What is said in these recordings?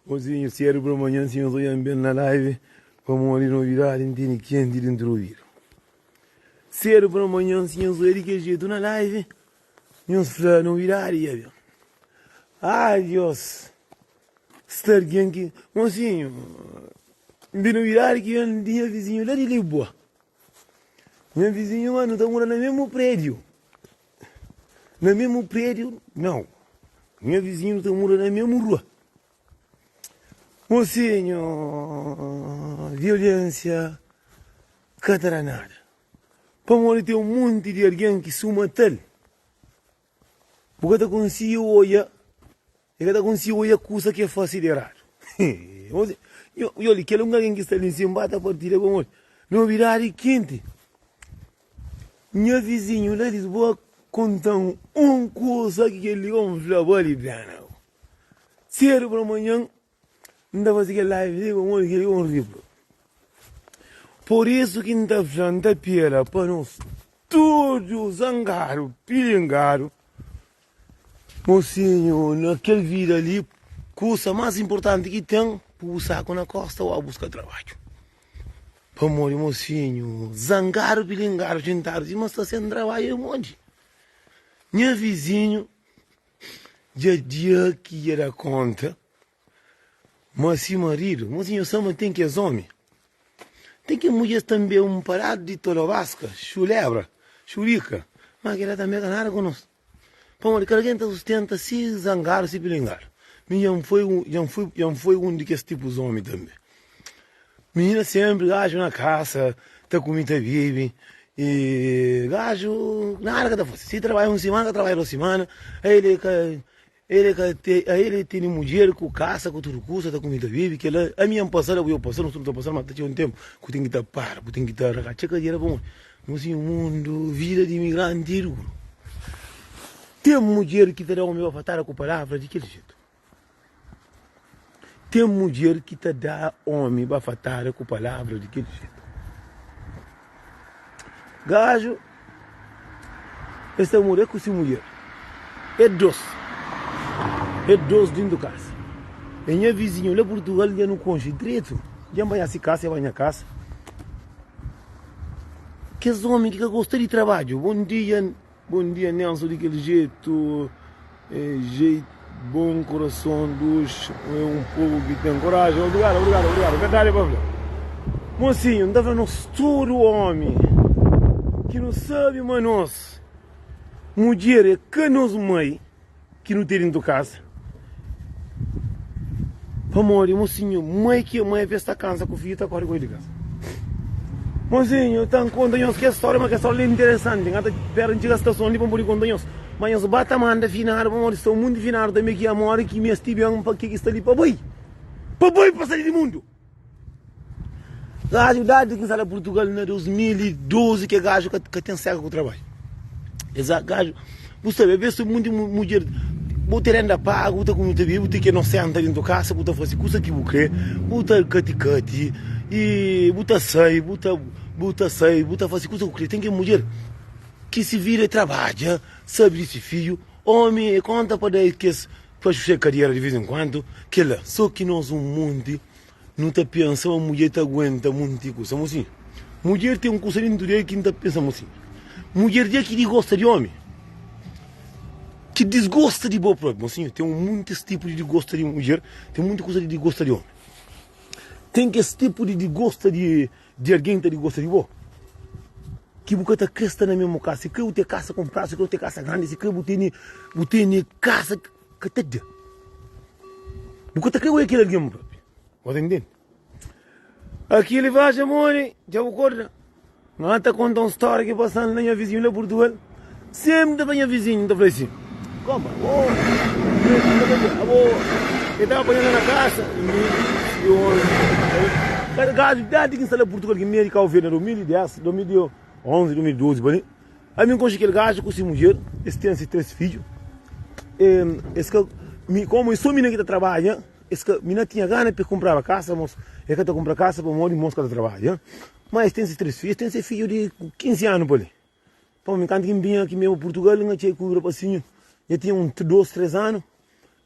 Mozinho, cedo pra manhã, si nhos odja-m ben na live, pamodi novidadi N tene kenti dentru obidu. Cedo pra manhã, si nhos odja di kel jetu na live, nhos fla novidadi dja ben. Ai Dios, sta algen ki. Mozinho, N ten novidadi ki ben di nha vizinhu la di Lisboa. Nha vizinhu ma nu ta mora na mesmu prédiu. Na mesmu prédiu, nau. Nha vizinhu nu ta mora na mesmu rua. Mosinhu, violénsia ka ta da nada. Pamodi ten un monti di algen ki suma tal. Bu ka ta konsigi odja, e ka ta konsigi odja kusa ki e fase di eradu. Nho li, kel un algen ki sta li nsin ba ta partilha pamodi nobidadi kenti. Nha vizinhu la Lisboa konta-m un kusa ki kel li ka N fla bali pena. Sedu pa manhan N ta faze kel live li pamodi kel li é un ribru. Pur isu ki N ta fla, N ta pela pa nos tudu zangadu, pilingadu, mosinhu, na kel vida li, kusa más inportanti ki ten, pui bu saku na kosta ô buska trabadju. Pamodi mosinhu, zangadu, pilingadu, xintadu sima sta sen trabadju é modi? Nha vizinhu dja dia ki dja da konta ma si maridu, mosinhu sa ma ten kes omi, ten kes mudjer tanbe un paradu di tolobaska, xulebra, xurika, ma kila tanbe ka nada ku nos. Pamodi kada algen ta sustenta si zangadu, si pilingadu. Mi dja N foi, dja N fui, dja N foi un di kes tipus omi tanbe. Minina senpri gaju na kasa, ta kume, ta bebe, i gaju nada ka ta fase. Si trabadja un simana, ka trabadja dos simana, el e ka, el e ka te, el e tene mudjer ku kasa ku tudu kusa, ta kume, ta bebe, kila ami N pasa la, bu yo pasa, nos tudu ta pasa, ma ta txeu un tenpu ku ten ki ta para, bu ten ki ta rakatxa kadera pamodi nos e mundu, vida di imigranti e duru. Ten mudjer ki ta da omi bafatada ku palavra di kel jetu. Ten mudjer ki ta da omi bafatada ku palavra di kel jetu. Gaju, es ta mora ku si mudjer. É dos. É dos dintu kasa. É nha vizinhu la Purtugal dja nu konxe dretu. Dja N bai si kasa, el bai nha kasa. Kes omi ki ka gosta di trabadju, bon dia. Bom dia Nelson di kel jetu é jeit bom coração dos é um povo ki tem coragem obrigado obrigado obrigado verdade é pa fla mocinho nta fla nos tudo homi ki nu sabi ma nos mudjer é ka nos mai ki nu ten dentu kasa pamodi mosinhu mai ki é mai avês ta kansa ku fidju ta kore ku el di kasa mosinhu ta konta nhos kes stória ma kes stória li é interesanti n ta pera n txiga stason li pa n pode konta nhos ma nhos ba ta manda finadu pamodi sta un munti finadu tanbe ki amodi ki meste ben pa ke ki sta li pa bai pa bai pa sai di mundu. Gaju dadi ki N sta la Purtugal na 2012 ke gaju ka ten sega ku trabadju. Esa gaju, bu sabe, abes se munti mudjer bu ten renda pagu, bu ta kume, bu ta bebe, bu ten ke nosenta dentu kasa, bu ta fasi kusa ki bu kre, bu ta kati kati, i bu ta sai, bu ta bu ta sai, bu ta fasi kusa ku kre. Ten ke mudjer ki si vida é trabadja, sabe di si fidju, omi e konta pa da kes pa xuxa kadiera di vez en kuandu, kila. So ki nos un munti Nu ta pensa ma mudjer ta aguenta munti kusa. Mosinhu, mudjer ten un kusa dentu del ki N ta pensa, mosinhu, mudjer dja ki digosta di omi, ki disgosta di bo propi. Mosinhu, ten un muntis tipu di digosta di mudjer, ten munti kusa di digosta di omi. Ten kes tipu di digosta di di algen ki ta digosta di bo, ki bu ka ta kre sta na mesmu kasa. Si kre bu ten kasa konpradu, si kre bu ten kasa grandi, si kre bu tene bu tene kasa ka ta da. Bu ka ta kre oja kel algen propi. Bu ta intende? Akili faxa modi, dja bu korda? N ta konta un stória ki pasa-m na nha vizinhu la Purtugal. Sénpri N ta fla nha vizinhu, N ta fla asin, Konpa, bo, abo, el tava panha-m la na kasa, mi i omi. Kada gaju, dadi ki N sta la Purtugal, ki mi é di Kau Verdi na 2010, 2011, 2012, pa li. Ami N konxe kel gaju ku si mudjer, es ten si 3 fidju. Es ka, mi, komu é so mina ki ta trabadja, es ka, mina tinha gana pa e kunpraba kasa, mos, e ka ta kunpra kasa pamodi mos ka ta trabadja. Ma es ten si 3 fidju, es ten se fidju di 15 anu pa li. Pamodi mi kantu ki N binha ki mesmu Purtugal, N atxei ku rapasinhu, dja tinha un 2, 3 anu.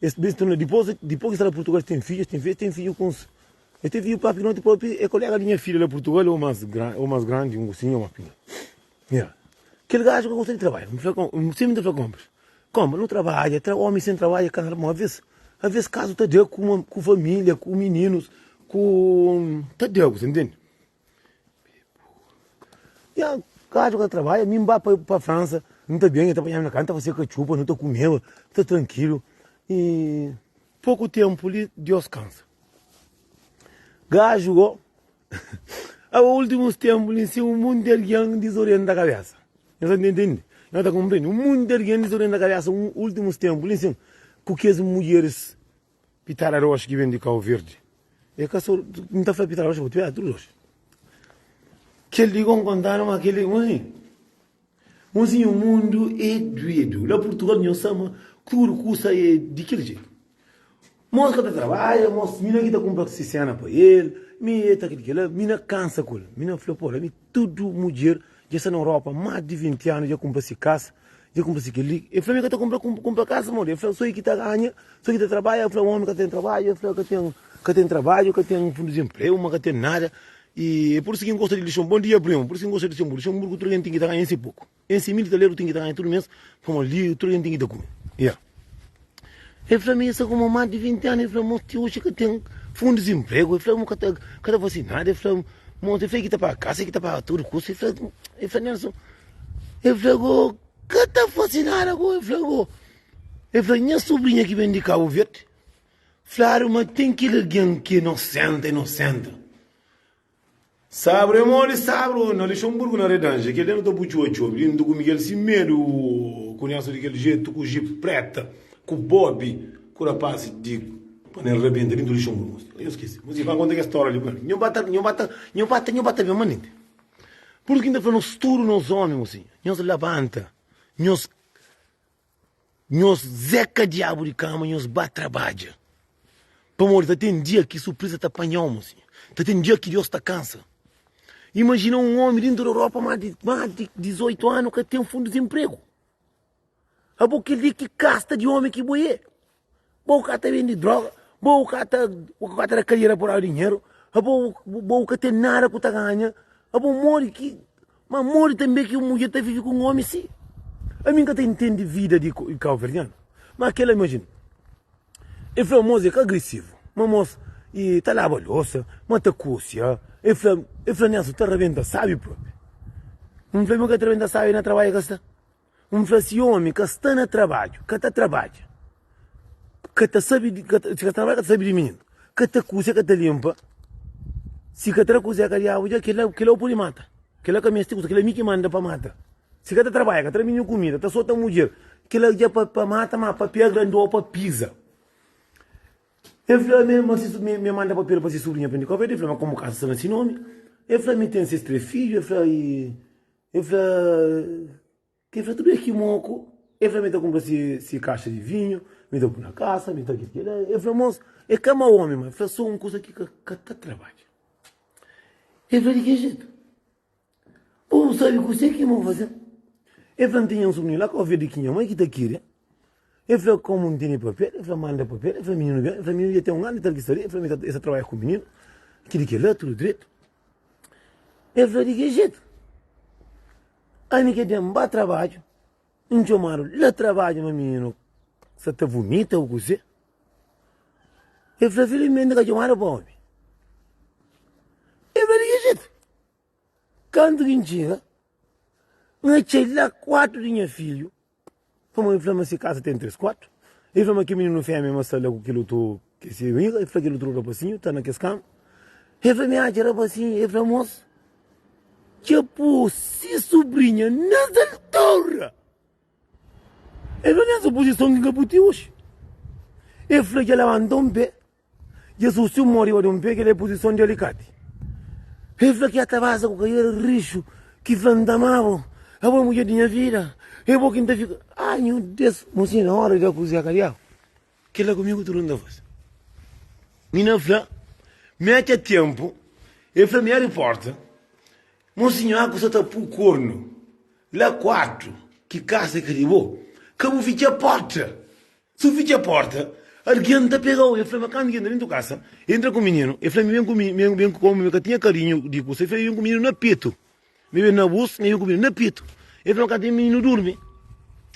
Es ben torna dipôs, dipôs ki sta na Purtugal es ten fidju, es ten fidju, es ten fidju ku uns, es ten fidju papi noti propi é kolega di nha filha la Purtugal ou más gran, ou más grandi un kusinha ou más pikinoti. Ya. Kel gaju ka gosta di trabadja, N fla, N sempri N ta fla konpas, konpas nu trabadja, tra omi sen trabadja kansa pamodi aves, aves kazu ta da ku ku familia, ku mininus, ku ta da, bu sta ntende? Ya, gaju ka ta trabadja, mi N ba pa pa Fransa, N ta ben, e ta panha-m na kasa, N ta fase katxupa, nu ta kumeba, ta trankilu. I poku tenpu li Dios kansa. Gaju go, aba ultimus tenpu li si un monti algen dizorienta kabesa. Nhos ta ntende? Nhos ta konprende? Un monti algen dizorienta kabesa ultimus tenpu li sin, ku kes mudjeris Pitara roxa ki ben di Kau Verdi. É ka so, N ta fla pitara roxa, bo tudu roxa. Kel li gon kontanu ma kel li, mozinhu, mozinhu mundu é duedu. La Purtugal nho sa ma tudu kusa é di kel jetu. Mos ka ta trabadja, mos mina ki ta kunpra si sena pa el, mi e ta kel kela, mina kansa ku el. Mina fla, pô, ami tudu mudjer dja sta na Europa más di 20 anu dja kunpra si kasa, dja kunpra si kel li. El fla mi ka ta kunpra kunpra kasa modi? El fla so e ki ta ganha, so ki ta trabadja. El fla omi ka ten trabadju, el fla ka ten ka ten trabadju, ka ten fundu di inpregu, ma ka ten nada. I pur isu ki N gosta di Luxemburgu. Bon dia primo, pur isu ki N gosta di Luxemburgu. Luxemburgu tudu algen ten ki ta ganha en si poku. En si mil taleru ten ki ta ganha tudu mes, pamodi li tudu algen ten ki ta kume. Ya. El fla mi, el sta ku más di 20 anu, el fla, mos ti oji ka ten fundu di inpregu, el fla, mo ka ta ka ta fasi nada, el fla, mos, el fla ki ta paga kasa, el ki ta paga tudu kusa, el fla, el fla Nelson, el fla go, ka ta fasi nada go, el fla go, el fla nha subrinha ki ben di Kabu Verdi, fladu ma ten kel algen ki é nosenta, é nosenta. Sabru é moli sabru na Luxemburgo na Redange kel dia nu ta putxua txobi dintu ku Miguel sin medu ku Nelson di kel jetu ku jip preta ku Bobi ku rapazis di panel rabenta dintu Luxemburgo nho skese mas pa konta kes storia li nho ba ta nho ba ta nho ba ta nho ba ta ben manenti pur ki nta fla nos tudu nos omi mosinhu nhos labanta nhos Nhos zeka diabu di kama nhos ba trabadja pamodi ta ten dia ki surpresa ta panhau mosinhu ta ten dia ki Deus ta kansa imajina un omi dintu di Europa mas di mas di 18 anu ka ten fundu di inpregu abo kel li ki kasta di omi ki bo e bo ka ta bende droga bo ka ta bo ka ta da kadiera por dau dinheru abo bo ka ten nada ku ta ganha abo modi ki Ma modi tanbe ki un mudjer ta vive ku un omi si? Ami N ka ta intende vida di kauverdianu. Ma kela imajina. El fla, Mos e ka agresivu, ma mos e ta laba losa, ma ta kusia. El fla, el fla Nelson, ta rabenta sabi propi. N fla, mi ka ta rabenta sabi na trabadju ka sta. N fla, si omi ka sta na trabadju, ka ta trabadja, ka ta sabi, si ka ta trabadja ka ta sabi di mininu, ka ta kusia, ka ta limpa, si ka tra kuzé ka diabu dja, kila, kila bu pudi mata. Kila ka mesti kusa, kila mi ki manda pa mata. Si ka ta trabadja, ka tra mininu kumida, ta sota mudjer, kila dja pa, pa mata, ma pa pega grandua pa pisa. El fla mi ma si mi manda papel pa si subrinha prende Cabo Verde, el fla ma komu kasa sta na si nomi, el fla mi ten ses 3 fidju, el fla i el fla Ke fla tudu es ki moku, el fla mi ta kunpra si si kaxa di vinhu, mi ta pui na kasa, mi ta kila. El fla mos, e ka mau omi, ma el fla so un kusa ki ka ka ta trabadja. El fla di ki jetu? Bo bu sabi kuse ki bo fase? El fla N tinha un subrinhu la Kau Verdi ki nha mai ki ta kiria. El fla komu N tene papel, el fla manda papel, el fla mininu ben, el fla mininu dja ten un anu i tal ki sta li, el fla mi ta el sta trabadja ku mininu, kili kila tudu dretu. El fla di ki jetu? Ami ke den ba trabadju, N txomadu la trabadju ma mininu sa ta vumita o kuzê. El fla, Filismenti ka txomadu pa omi. El fla, di ki jetu? Kantu ki N txiga, N atxa la kuatu di nha fidju. Pamodi el fla ma si kasa ten 3 kuartu. El fla ma kel mininu fémia ma sta la ku kel otu ki se amiga. El fla kel otu rapasinhu ta na kes kama. El fla mi atxa rapasinhu. El fla mos, dja pô si subrinha nes altura. El fla nesa puzison ki N ka pudi oxi. El fla dja labanta un pé. Jesus si un mô riba di un pé, kel-li é puzison di alikati. El fla ki el ta baza ku kaera rixu, ki fla, N ta ama-bu, abo é mudjer di nha vida, é bo ki N ta fika. Ai, nhu Deus! Mosinhu, na óra di da kuzé ka diabu, kel-la ku mi ku tudu N ta fase. Mina fla, Mi atxa ténpu. El fla, Mi abri pórta. Mosinhu, a ku sa ta pui kornu la kuartu, ki kasa é ka di bo, ka bu fitxa pórta. Si bu fitxa porta. Algen ta pega-u. El fla ma kantu ki entra dentu kasa, entra ku mininu, el fla mi ben ku mi, mi ben ku komu mi ka tinha karinhu di kusa, el fla mi ben ku mininu na petu, mi ben na bus, mi ben ku mininu na petu. El fla ma kantu mininu durmi,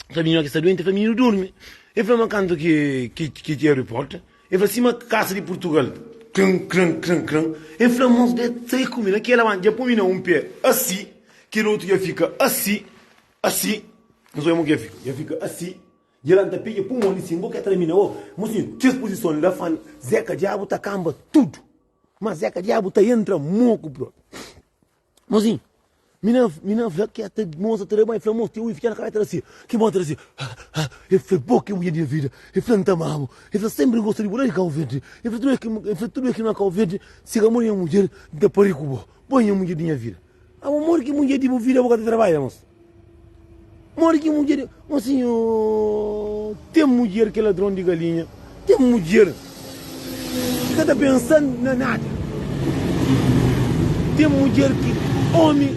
el fla mininu ki sta duenti, el fla mininu durmi. El fla ma kantu ki ki ki abri porta, el fla sima kasa di Purtugal, kran kran kran kran. El fla mos de sai ku mi na kela ma dja pui mi na un pe asi, kel otu dja fika asi, asi, nhos obi mo ki dja fika, dja fika asi. Dja la nta pega pun mon li sin bo ke tramina o mosinhu kes puzison la fan zeka diabu ta kamba tudu ma zeka diabu ta entra moku propi mosinhu mi na mi na fla ke ta mosa ta da banhu fla mos ti ui fitxa na kabesa ta da si ki bo ta da si ha ha e fla bo ke mudjer di nha vida e fla nta amabu e fla sempri ngosta di bo la di kau verdi e fla tudu ke e fla tudu ke na kau verdi si ka mori nha mudjer nta pari ku bo bo nha mudjer di nha vida. Abo modi ki mudjer di bu vida bu ka ta trabadja mos? Modi ki mudjer di mosinhu ten mudjer ki é ladron di galinha, ten mudjer ki ka ta pensa na nada, ten mudjer ki omi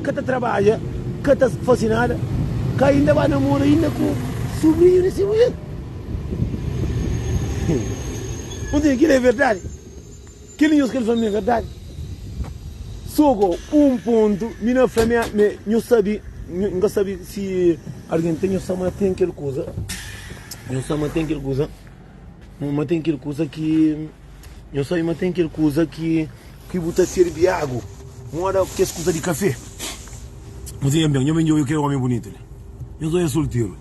ka ta trabadja, ka ta fasi nada, ka inda ba namora inda ku subrinhu di si mudjer. Mosinhu kila é verdadi? Kel nhos kel fla mi é verdadi. Sogo um ponto mi na fla mi me nho sabi nho ka sabi si alguém tem nho sa ma tem kel kuza nho sa ma tem kel kuza ma tem kel kuza ki nho sabi ma tem kel kuza ki ki bu ta ferbi agu moda kes kuza di kafe nho ben nho ben djobe kel omi bunitu li nho sa é solteru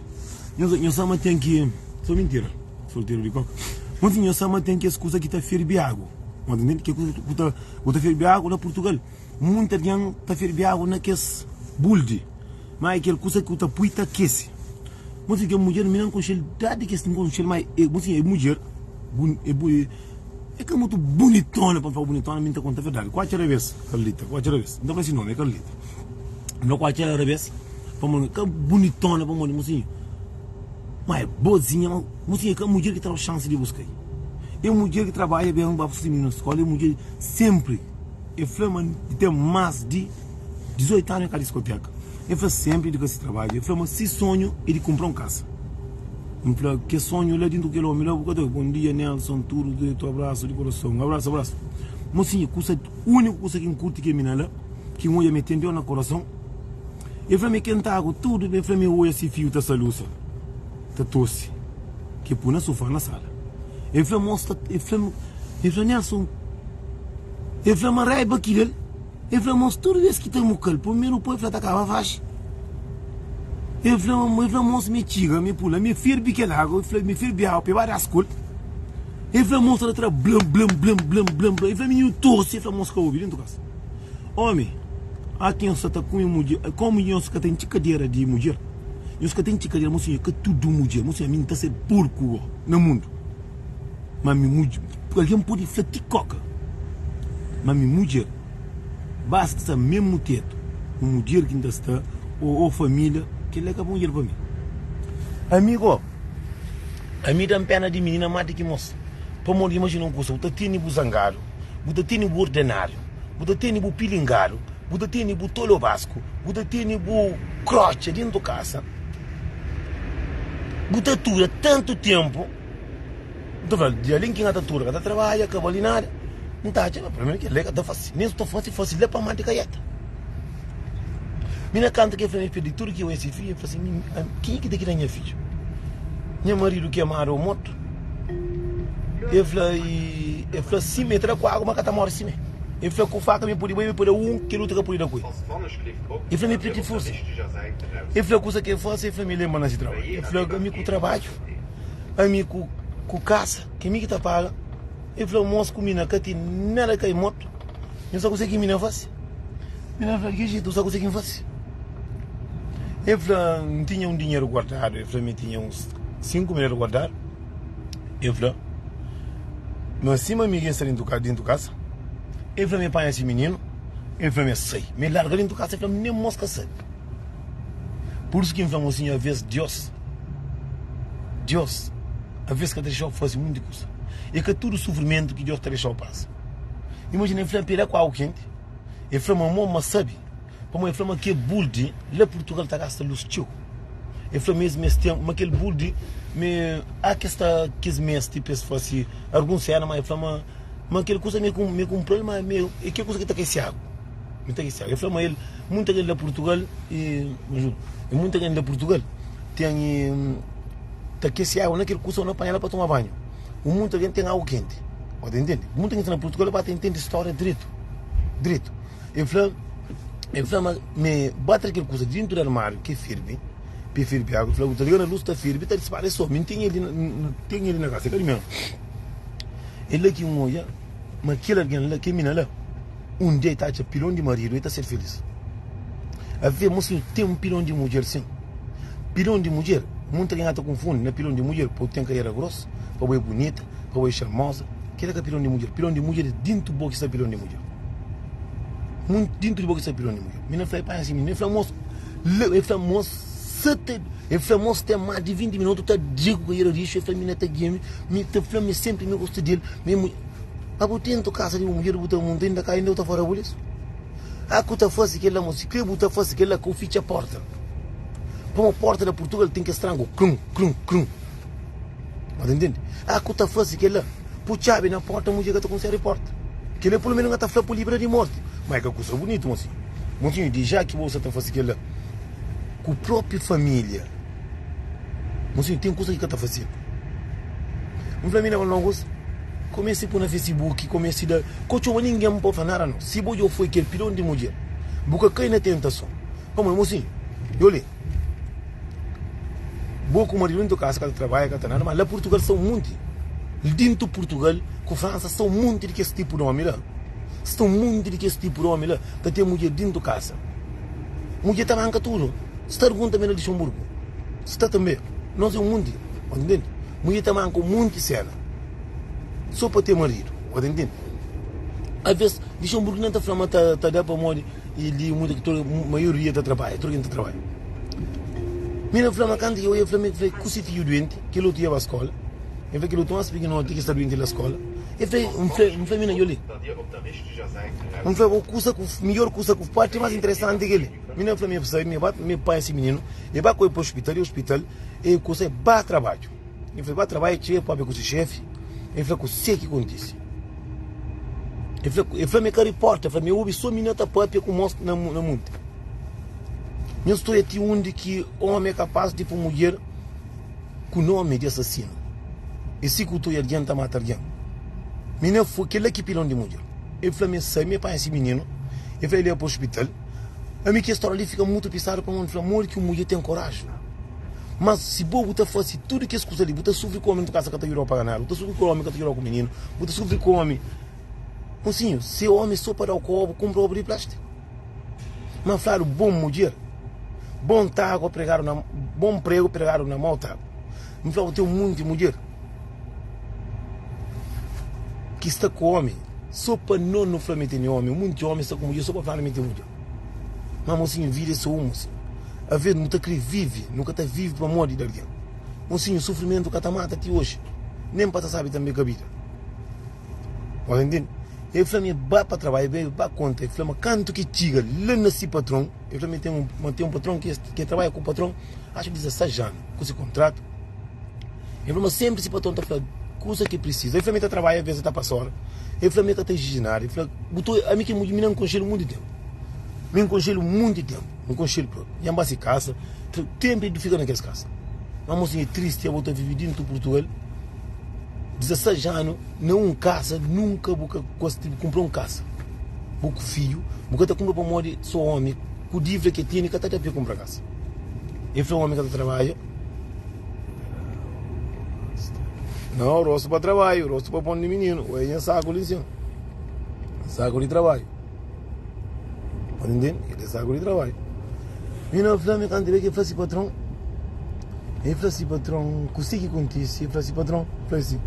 nho sa ma tem ki so mintira. Solteru di koka. Monti nho sa ma ten kes kuza ki ta ferbi agu. Monti ntende? Ke kuza ku ta ku ta ferbi agu na Purtugal. Munti algen ta ferbi agu na kes buldi. Ma é kel kuza ki ku ta pui ta kese. Monti kel mudjer mi na nkonxel dadi kes nkonxel ma é monti é mudjer bu é bu é ka mutu bunitona pa nfala bunitona mi nta konta verdadi. Ku atxa rabes Carlita, ku atxa rabes. Nta fla si nomi é Carlita. Nta ku atxa rabes pamodi ka bunitona pamodi mosinhu. Ma é bozinha, ma mosinha é ka mudjer ki ta dau xansi di buska-i. É mudjer ki trabadja ben, ba si mininu na skola, é mudjer senpri. E fla ma e ten mas di 18 anu e ka diskoteka. E fla senpri di ka si trabadju. E fla ma si sonhu é di kunpra un kasa. N fla ke sonhu la dintu kel omi la bu ka ta Bon dia Nelson tudu dretu abrasu di korason abrasu abrasu. Mosinha kusa uniku kusa ki N kurti ke mina la ki N odja ma e ten Deus na korason. El fla-m e kenta agu tudu, el fla-m e oia si fiu ta salusa, ta tosi, ki pui na sufá na sala. El fla mos ta, el fla-m, el fla Nelson, el fla ma raiba ki da-l, el fla mos tudu bes ki ta muka-l, primeru poi, el fla ta kaba faxi. El fla, el fla mos mi txiga, mi pula, mi ferbi kel agu, el fla mi ferbi agu pa e ba da skol. El fla mos ta tra blam blam blam blam blam blam, el fla mininu tosi, el fla mos ka obi dentu kasa. Omi, a ki nhos sa ta kume mudjer, komu nhos ka ten txikadera di mudjer, nhos ka ten txikadera, mosinhu, ka tudu mudjer, mosinhu, ami N ta ser porku go na mundu, ma mi mudjer, algen pode fla ti koka, ma mi mudjer, basta sta mesmu tetu ku mudjer ki N ta sta, o familia, kel-la é ka pa mudjer pa mi. Ami go, ami da-m pena di minina más di ki mos, pamodi imajina un kusa, bu ta tene bu zangadu, bu ta tene bu ordenariu, Bu ta tene bu pilingadu, bu ta tene bu tolobasku, bu ta tene bu krotxa dentu kasa, bu ta tura tantu tenpu. N ta fla, di alén ki N ka ta tura, ka ta trabadja, ka bali nada, N ta atxa ma primeru kel-la e ka ta fase. Nen si ta fase, fase la pa mante kaieta. Mi na kantu ki el fla mi perde tudu ki oja si fidju, el fla si, kenha ki ta kria nha fidju? Nha maridu kemadu ô mortu? El fla, el fla sime, el ta da ku agu ma ka ta mori sime. El fla ku faka mi pudi bai, mi pudi da un, kel otu ka pudi da ku el. El fla mi pidi forsa. El fla kusa ki el fasi, el fla mi lembra na si trabadju. El fla ami ku trabadju, ami ku ku kasa, ki mi ki ta paga. El fla mos ku mi na ka ten nada kai mortu. Nhu sa kuse ki mi na fasi? Mi na fla di ki jetu, sa kuse ki N fasi? El fla N tinha un dinheru guardadu, el fla mi tinha uns 5 mil euro guardadu. El fla ma sima mi sta dentu ka dentu kasa, el fla mi panha si mininu, el fla mi sai, mi larga dentu kasa, el fla nen mos ka sabi. Pur isu ki N fla mosinhu aves Dios, Dios aves ka ta dexau fasi munti kusa. E ka tudu sufrimentu ki Dios ta dexau pasa. Imajina el fla pa el da ku agu kenti, el fla ma mo ma sabi, pamodi el fla ma kel buldi la Purtugal ta gasta lus txeu. El fla ma es meste ma kel buldi. Mi a kes ta kes meste pa es fase algun sena, ma el fla ma ma kel kusa mi mi kunpra-l ma mi é kel kusa ki ta kese agu. Mi ta kese agu. El fla ma el munta algen la Purtugal i munta algen la Purtugal ten ta kese agu na kel kusa ô na panela pa toma banhu. Un munta algen ten agu kenti. Bo ta intende? Munta algen sta na Purtugal ba ta intende stória dretu, dretu. El fla el fla ma mi ba tra kel kusa dintu di armáriu ki firbi. Pi firbi agu, fla bu ta liga na lus ta firbi ta dispara e so mi n ten el n ten el na kasa e ka di mi el la ki n odja ma kel algen la kel mina la un dia e ta atxa pilon di maridu e ta ser filis ave mo si ten un pilon di mudjer sin pilon di mudjer munta algen ata kunfundi na pilon di mudjer pa bu ten kadera gros pa bu e bunita pa bu e xarmoza kila ka pilon di mudjer pilon di mudjer e dintu bo ki sta pilon di mudjer dintu di bo ki sta pilon di mudjer mi na fla e panha si mi na fla mos El fla mos sa ta El fla mos ten más di 20 minutu ta dia ku kaira rixu El fla mi na ta geme Mi ta fla mi senpri mi gosta del Mi é mudjer Abo tentu kasa di bu mudjer bu ta munta inda ka inda bu ta fora bu lesu A ku ta fase kel la mos Si kre bu ta fase kel la ka bu fitxa porta Pamo porta na Purtugal ten kes tranku Krun krun krun Bu ta intende A ku ta fase kel la Pu txabi na porta mudjer ka ta konseri porta Kel la pelu menu ka ta fla pu libra di morti Ma é ka kusa bunitu mosi. Mosinhu, dja ki bo sa ta fase kel-la ku propi familia, mosinhu, ten kusa ki ka ta fasedu. N fla mina, ma gosi, kumesa pui na Facebook, kumesa da, ka txoma ningen pa fla nada no. Si bo dja foi kel pilon di mudjer, bu ka kai na tentason. Pamodi, mosinhu, dja li, bo ku maridu dentu kasa ka ta trabadja, ka ta nada, ma la Purtugal sta un monti, dintu Purtugal ku Fransa sta un monti di kes tipu di omi la. Sta un monti di kes tipu di omi la ta ten mudjer dintu kasa. Mudjer ta banka tudu. Sta algun tanbe na Luxemburgu. Sta tanbe. Nos é un monti. Bo ta ntende? Mudjer ta banka un monti sena so pa ten maridu. Bo ta ntende? Aves, Luxemburgu nen ta fla ma ta ta da pamodi i li muita ki maioria ta trabadja, tudu algen ta trabadja. Mi na fla ma kantu ki oia fla mi fla ku si fidju duenti, kel otu ia ba skola. El fla kel otu mas pikinoti ki sta duenti la skola. El fla, N fla, N fla, mina, djoli. N fla, o kusa ku, midjor kusa ku parti mas interesanti kel li. Mina fla, mi sabi, mi ba, mi panha si mininu, mi ba ku el pa ospital, i ospital, e kusa, e ba trabadju. El fla, ba trabadju, txega, papia ku si xefi, el fla kuse ki kontisi. El fla, el fla, mi ka riporta, el fla, mi obi so mina ta papia ku mos na, na munti. Nhos ta oia ti undi ki omi é kapas di pui mudjer ku nomi di asasinu. E si ku toi algen ta mata algen. Mina foi kel la ki pilon di mudjer. El fla mi sai mi panha si mininu. El fla el leba pa ospital. Ami ki storia li fika mutu pisadu pa mi. Fla modi ki un mudjer ten koraju. Mas si bo bu ta fasi tudu kes kusa li bu ta sufri ku omi na tu kasa ka ta judau paga nada. Bu ta sufri ku omi ka ta judau ku mininu. Bu ta sufri ku omi. Mosinhu si omi so pa dau kobu kunpra obu di plastiku. Ma fladu bon mudjer, bon tagua pregadu na bon pregu pregadu na mau tagua. N fla bu ten un munti mudjer ki sta ku omi so pa no no fla ma e tene omi. Un munti omi sta ku mudjer so pa fla ma e ten mudjer. Ma mosinhu vida é so un mosinhu. Aves nu ta kre vive, nu ka ta vive pamodi di algen. Mosinhu sufrimentu ka ta mata ti oji, nen pa ta sabi tanbe ka bida. Bo ta intende? El fla-m, el ba pa trabadju, el ba konta, el fla ma kantu ki txiga la na si patron, el fla ma el ten un, ma ten un patron ki el trabadja ku patron axu 16 anu ku si kontratu. El fla ma senpri si patron ta fla kuza ki el prisiza. El fla ma el ta trabadja aves el ta pasa ora. El fla ma el ka ta iziji nada. El fla, bu ta ami ki mi na N konxe-l monti tenpu. Mi N konxe-l monti tenpu, N konxe-l propi. Dja N ba si kasa, tenpu el fika na kes kasa. Ma mosinhu é tristi, abo ta vive dintu Purtugal. 16 anu na un kasa nunka bu ka gosta di kunpra un kasa bu ku fidju bu ka ta kunpra pamodi so omi ku dívida ke tene ka ta da pa e kunpra kasa e fla omi ka ta trabadja nau rostu pa trabadju rostu pa pon di mininu oia nha saku li nsin saku di trabadju Bu ntende? El é saku di trabadju. Minina fla mi kantu el bai, el fla si patron, el fla si patron kuse ki kontise, el fla si patron, fla si,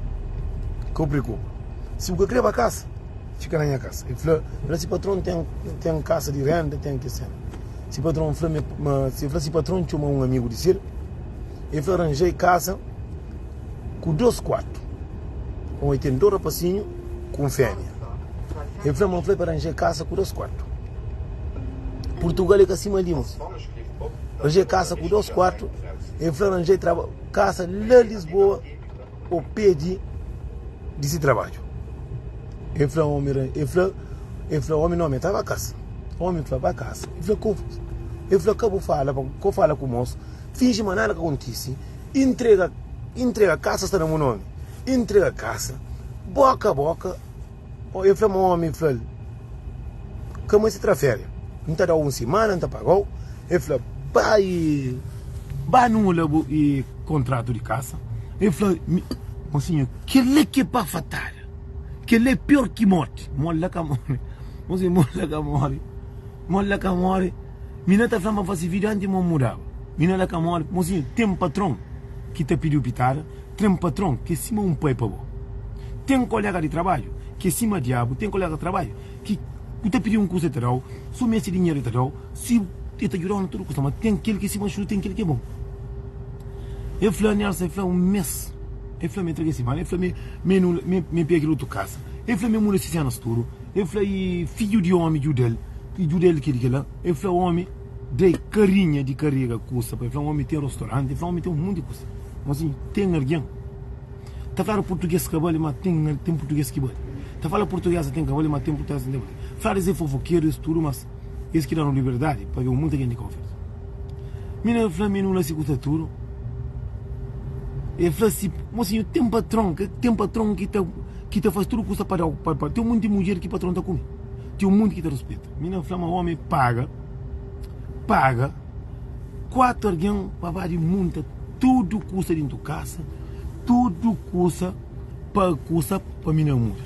ka bu preokupa, si bu ka kre ba kasa, fika na nha kasa. El fla, fla si patron ten, ten kasa di renda, ten kes sena. Si patron fla mi, ma, el fla si patron txoma un amigu di sel, el fla ranjai kasa ku dos kuartu, pamodi ten dos rapasinhu ku un femia. El fla ma N fla pa ranja kasa ku dos kuartu. Purtugal é ka sima li, mos. Ranja kasa ku dos kuartu. El fla ranjai traba kasa la Lisboa o pé di di si trabadju. El fla omi el fla el fla omi no mi ta ba kasa. Omi fla ba kasa. El fla ko el fla ka bu fala pa ko fala ku mos finji ma nada ka kontisi intrega intrega kasa sta na bu nomi intrega kasa boka boka. El fla ma ómi fla-l, Ka meste tra féria. N ta da-u un simana, N ta paga-u. El fla, Ba i ba anula bu kontratu di kasa. El fla, Mosinhu, kel-li ki é bafatada. Kel-li é pior ki mórti. Mó la ka móre. Mosinhu, mó la ka móre. Mó la ka móre. Mina ta fla ma fase vida antis ma N mudaba. Mina la ka móre. Mosinhu, ten patron ki ta pidi-u pitada. Ten patron ki é sima un pai pa bo. Ten koléga di trabadju ki é sima diabu. Ten koléga di trabadju ki bu ta pidi un kuza el ta da-u, si bu meste dinheru el ta da-u, si el ta djuda-u na tudu kuza. Ma ten kel ki é sima xudu, ten kel ki é bon. El fla Nelson, el fla un mês, el fla ma el tra kel simana, el fla ma el pega kel otu kasa, el fla ma el muda si sénas tudu, el fla i fidju di ómi djuda-l, i djuda-l kel-li kel-la, el fla ómi da-i karinha di karega kusa pa el fla ómi ten rostoranti, el fla ómi ten un monti kusa. Mozinho, ten algen ta fladu purtuges ka bali, ma ten ten purtuges ki bali. Ta fala purtugesa ten ka bali, ma ten purtugesa ki ten bali. Fladu es é fofokeru, es tudu, mas es ki danu liberdadi pa ben munta gen di Kau Verdi. Mina fla mi nula si kusa tudu. E fla si, mozinho, ten patron, ten patron ki ta ki ta fasi tudu kusa pa dau, pa pa. Ten munti mudjer ki patron ta kume, ten munti ki ta ruspeta. Mina fla ma omi paga, paga. 4 algen pa ba di munta tudu kusa dintu kasa, tudu kusa pa kusa pa mi na muda.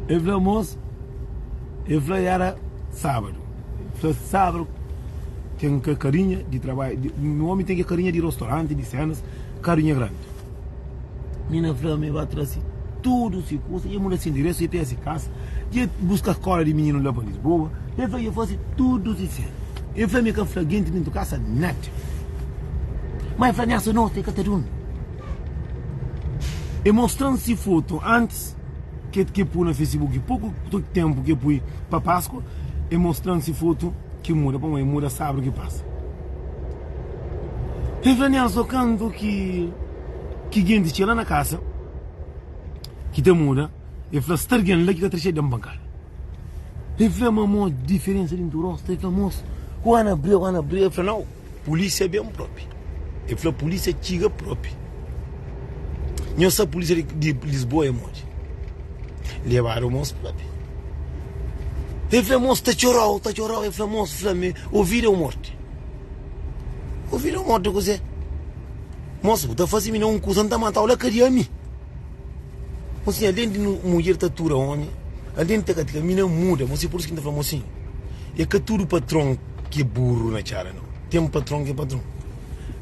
El fla mos, el fla era sábadu, el fla sábadu ten ke karinha di trabadju, un omi ten ke karinha di rostoranti, di senas, karinha grandi. Mina fla ma e ba traze tudu si kusa, e muda si enderesu, e pega si kasa, e buska skola di mininu la pa Lisboa, e fla e fase tudu si sena. E fla ma e ka fla genti dentu kasa nada. Ma e fla nessa noti e ka ta durmi. E mostra-m si fotu antis ke ke pui na Facebook, poku tempu ke pui pa Paskua, e mostra-m si fotu ki muda, pamodi e muda sabru ki pasa. E fla Nelson kantu ki ki genti txiga la na kasa ki ta muda, e fla sta algen la ki ka ta dexadu da-m pankada. E fla ma mo diferensa di ntu rostu, e fla mos ku ana briga ku ana briga, e fla nau pulisia ben propi, e fla pulisia txiga propi. Nho sa pulisia di Lisboa é modi? Lebadu mos propi. E fla mos ta txorau, ta txorau, e fla mos fla mi o vida o morti. O vida o morti kuzê? Mos bu ta faze mi na un kuza N ta matau la kadia mi. Mosinhu alén di mudjer ta tura omi, alén di ta katika mi na muda. Mosinhu pur isu ki N ta fla mosinhu é ka tudu patron ki é buru na txada nau. Ten patron ki é patron.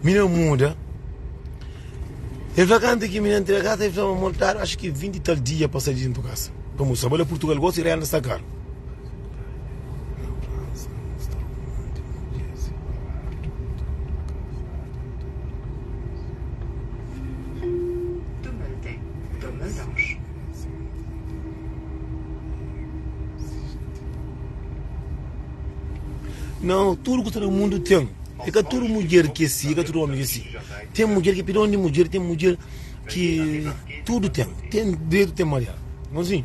Mi na muda. El fla kantu ki mi na ntrega kasa el fla ma montadu axu ki 20 i tal dia pa sai di dentu kasa pamodi sta bai la Purtugal gosi renda sta karu. Não, tudu ku sta na mundu ten. É ka tudu mudjer ki é si, é ka tudu omi ki é si. Ten mudjer ki pidon di mudjer, ten mudjer ki tudu ten. Ten dretu, ten mariadu. Mozinhu,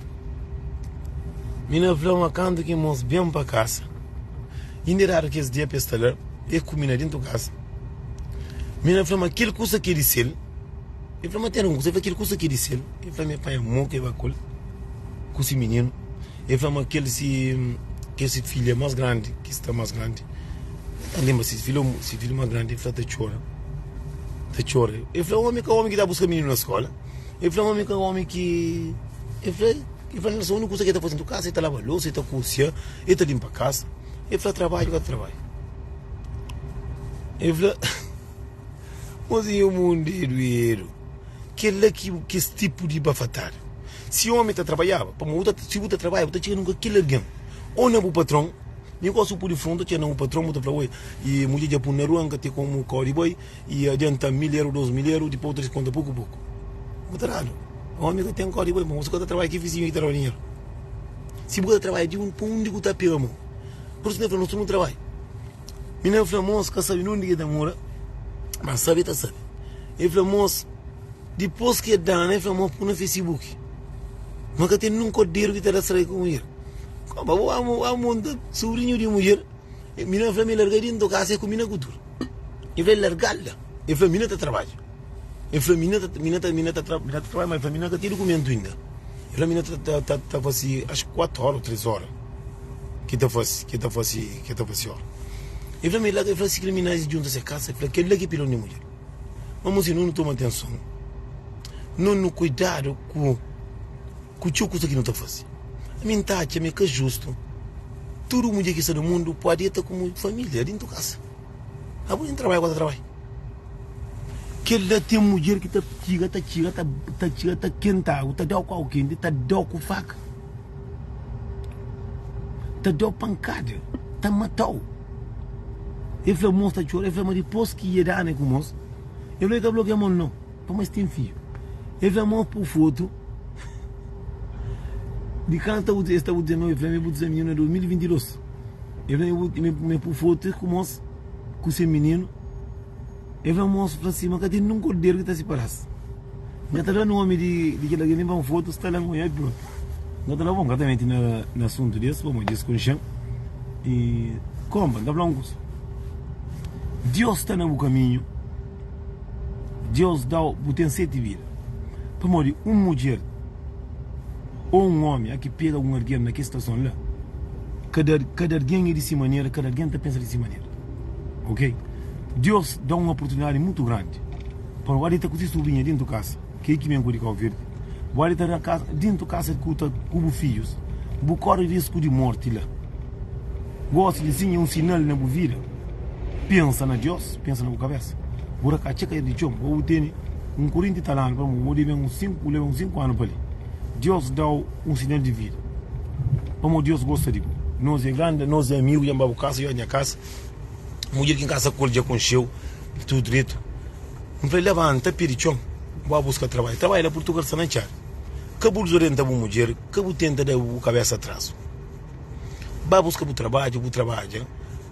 mi na fla ma kantu ki mos ben pa kasa, inda é dadu kes dia pa es sta la, e kume na dentu kasa. Mi na fla ma kel kusa ki é di sel, el fla ma ten un kusa, el fla kel kusa ki é di sel, el fla ma el panha mo ki el ba ku el, ku si mininu. El fla ma kel si kel si filha más grandi ki sta más grandi el ta lenbra si filha si filha más grandi el fla ta txora ta txora el fla omi ka omi ki ta buska mininu na skola el fla omi ka omi ki el fla el fla nel uniku kusa ki el ta fasi dentu kasa el ta laba losa el ta kusia el ta linpa kasa el fla trabadju ka trabadju el fla Mozinho mundu é duedu. Kel-la ki kes tipu di bafatada. Si omi ta trabadjaba, pamodi bu ta, si bu ta trabadja, bu ta txiga nunka kel algen, ô na bu patron. Mi gosi bu pudi fronta, txiga na bu patron, bu ta fla, oi, i mudjer dja pun na rua, N ka ten komu kau di bai, i adianta mil eru, 2000 eru, dipos bu ta diskonta poku poku. Bu ta dadu. Omi ka ten kau di bai, pamodi si bu ka ta trabadja, ki vizinhu ki ta dau dinheru? Si bu ka ta trabadja, di un, pa undi ku ta pega mon? Pur isu N ta fla, nos tudu nu trabadja. Minina fla mos ka sabe nundi ki ta mora, ma sabe ta sabe. El fla mos, dipos ki el dana, el fla mos pui na Facebook ma ka ten nun korderu ki ta da strai ku mudjer. Konpa bu ba monta subrinhu di mudjer. Minina fla ma el larga dintu kasa el ku mina ku tudu. El fla el largal la. El fla mina ta trabadja. El fla mina ta mina ta mina ta mina ta trabadja, ma el fla mina ka ten dukumentu inda. El fla mina ta ta ta ta fasi acho 4 ora o 3 ora ki ta fasi ki ta fasi ki ta fasi ora. El fla ma el fla si kriminais djunta se kasa, el fla kel la ki pilon di mudjer. Ma mosi no nu toma atenson, no nu kuidadu ku ku txeu kusa ki nu ta fasi. Ami N ta atxa ma é ka justu tudu mudjer ki sta na mundu pode eta ku familia dintu kasa. Abo nen trabadja ku ta trabadja. Kel-la ten mudjer ki ta txiga, ta txiga, ta ta txiga, ta kenta agu, ta da-u ku agu kenti, ta da-u ku faka, ta da-u pankada, ta mata-u. El fla mos ta txora, el fla ma dipôs ki e dana ku mos, el fla el ka blokia mon nau, pamodi es ten fidju. El fla mos pô fotu di kantu ta bu es ta bu 19, el fla ma e bu 19 mininu na 2022. El fla ma e pô fotu ku mos ku se mininu. El fla mos fla si ma ka ten nun korderu ki ta sipara-s. N ka ta da nomi di di kel algen li pa un fotu sta la ngonha i prontu. N ka ta da bon, n ka ta mete na na asuntu des pamodi djes konxe-m. I konpa, n ta fla un kusa, Dios sta na bu kaminhu, Dios da-u, bu ten seti vida. Pamodi un mudjer ô un ómi a ki pega un algen na kes situason la, kada kada algen é di si manera, kada algen ta pensa di si manera. Ok? Dios da un oportunidadi mutu grandi pa bu dita ku si subrinha dintu kasa, ke ki ben ku di Kau Verdi, bu dita na kasa, dintu kasa ku ta ku bu fijus, bu kori risku di morti la. Gosi di sin é un sinal na bu vida. Pensa na Dios, pensa na bu kabesa. Bu ra ka txeka di txon, bo bu tene un kurinti tal anu pa bu debe un sinku, bu leba un sinku anu pa li. Dios dau un sinal di vida. Pamodi Dios gosta di bo. Nos é grandi, nos é amigu, dja N ba bu kasa, dja nha kasa. Mudjer ki N kasa ku el dja konxeu tudu dretu. N fla-l, Labanta, pidi txon, bu ba buska trabadju. Trabadju la Purtugal sta na txada. Ka bu dizorienta bu mudjer, ka bu tenta da bu kabesa atrazu. Ba buska bu trabadju, bu trabadja,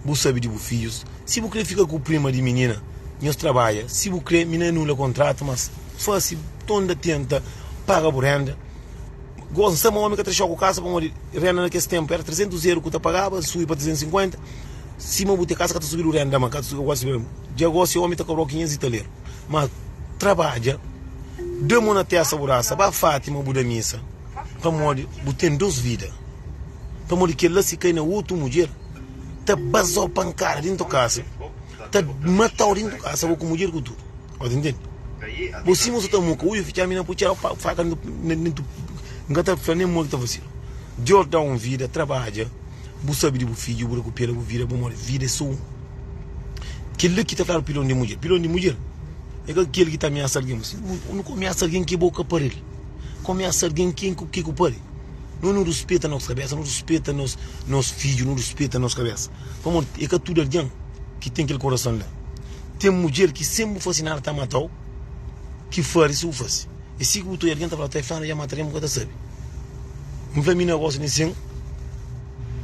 bu sabe di bu fidjus. Si bu kre fika ku prima di minina, nhos trabadja. Si bu kre, minina anula kontratu, mas fase tonda tenta paga bu renda. Gosi N sta ma omi ka ta xoka ku kasa pamodi renda na kes tenpu era 300 eru ku ta pagaba, subi pa 350. Sima bu ten kasa ka ta subidu renda ma ka ta subi kuasi mesmu. Dja gosi omi ta kobrau 500 italeru. Ma trabadja, da mo na testa bu rasa, ba Fatima bu da misa pamodi bu ten dos vida. Pamodi kel-la si kai na otu mudjer ta bazau pankada dintu kasa, ta matau dintu kasa bo ku mudjer ku tudu. Bo ta intende? Bo sima bu sa ta muka uju fitxadu mi na pui txera faka dentu N ka ta fla nen mo ki ta fasidu. Dios dau un vida, trabadja, bu sabi di bu fidju, bu rekupera bu vida pamodi vida é so un. Kel-li ki ta fladu pilon di mudjer. Pilon di mudjer é ka kel ki ta amiasa algen. Si bu ka amiasa algen ki bo ka pari-l, ka amiasa algen ki ku pari. No nu ruspeta nos kabesa, nu ruspeta nos fidju, nu ruspeta nos kabesa. Pamodi é ka tudu algen ki ten kel korason la. Ten mudjer ki sen bu fase nada ta mata-u, ki fari si bu fase. E si ki bu ta oja algen ta fla, ta e flanu dja mata algen bu ka ta sabe. N fla mi na gosi di sin,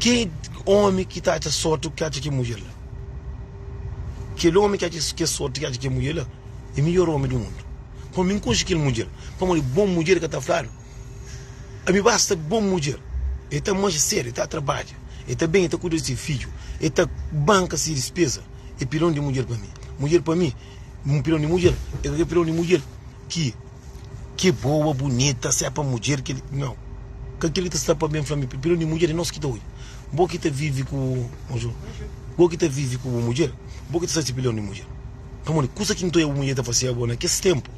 ki omi ki ta atxa sorti ki atxa ki mudjer la? Kel omi ki atxa ki sorti ki atxa ki mudjer la e midjor omi di mundu. Pamodi mi N konxe kel mudjer, pamodi bon mudjer ka ta fladu. Ami basta bon mudjer, e ta manxa sedu, e ta trabadja, e ta ben, e ta kuida di si fidju, e ta banka si dispeza. É pilon di mudjer pa mi. Mudjer pa mi, un pilon di mudjer é ka kel pilon di mudjer ki ki é boa, bunita, se é pa mudjer kel, nau. Ka kel ki ta sta pa ben fla mi, pilon di mudjer é nos ki ta odja. Bo ki ta vive ku, bonjur, bo ki ta vive ku bu mudjer, bo ki ta sta si pilon di mudjer. Pamodi kusa ki N ta odja bu mudjer ta fase abo na kes tenpu,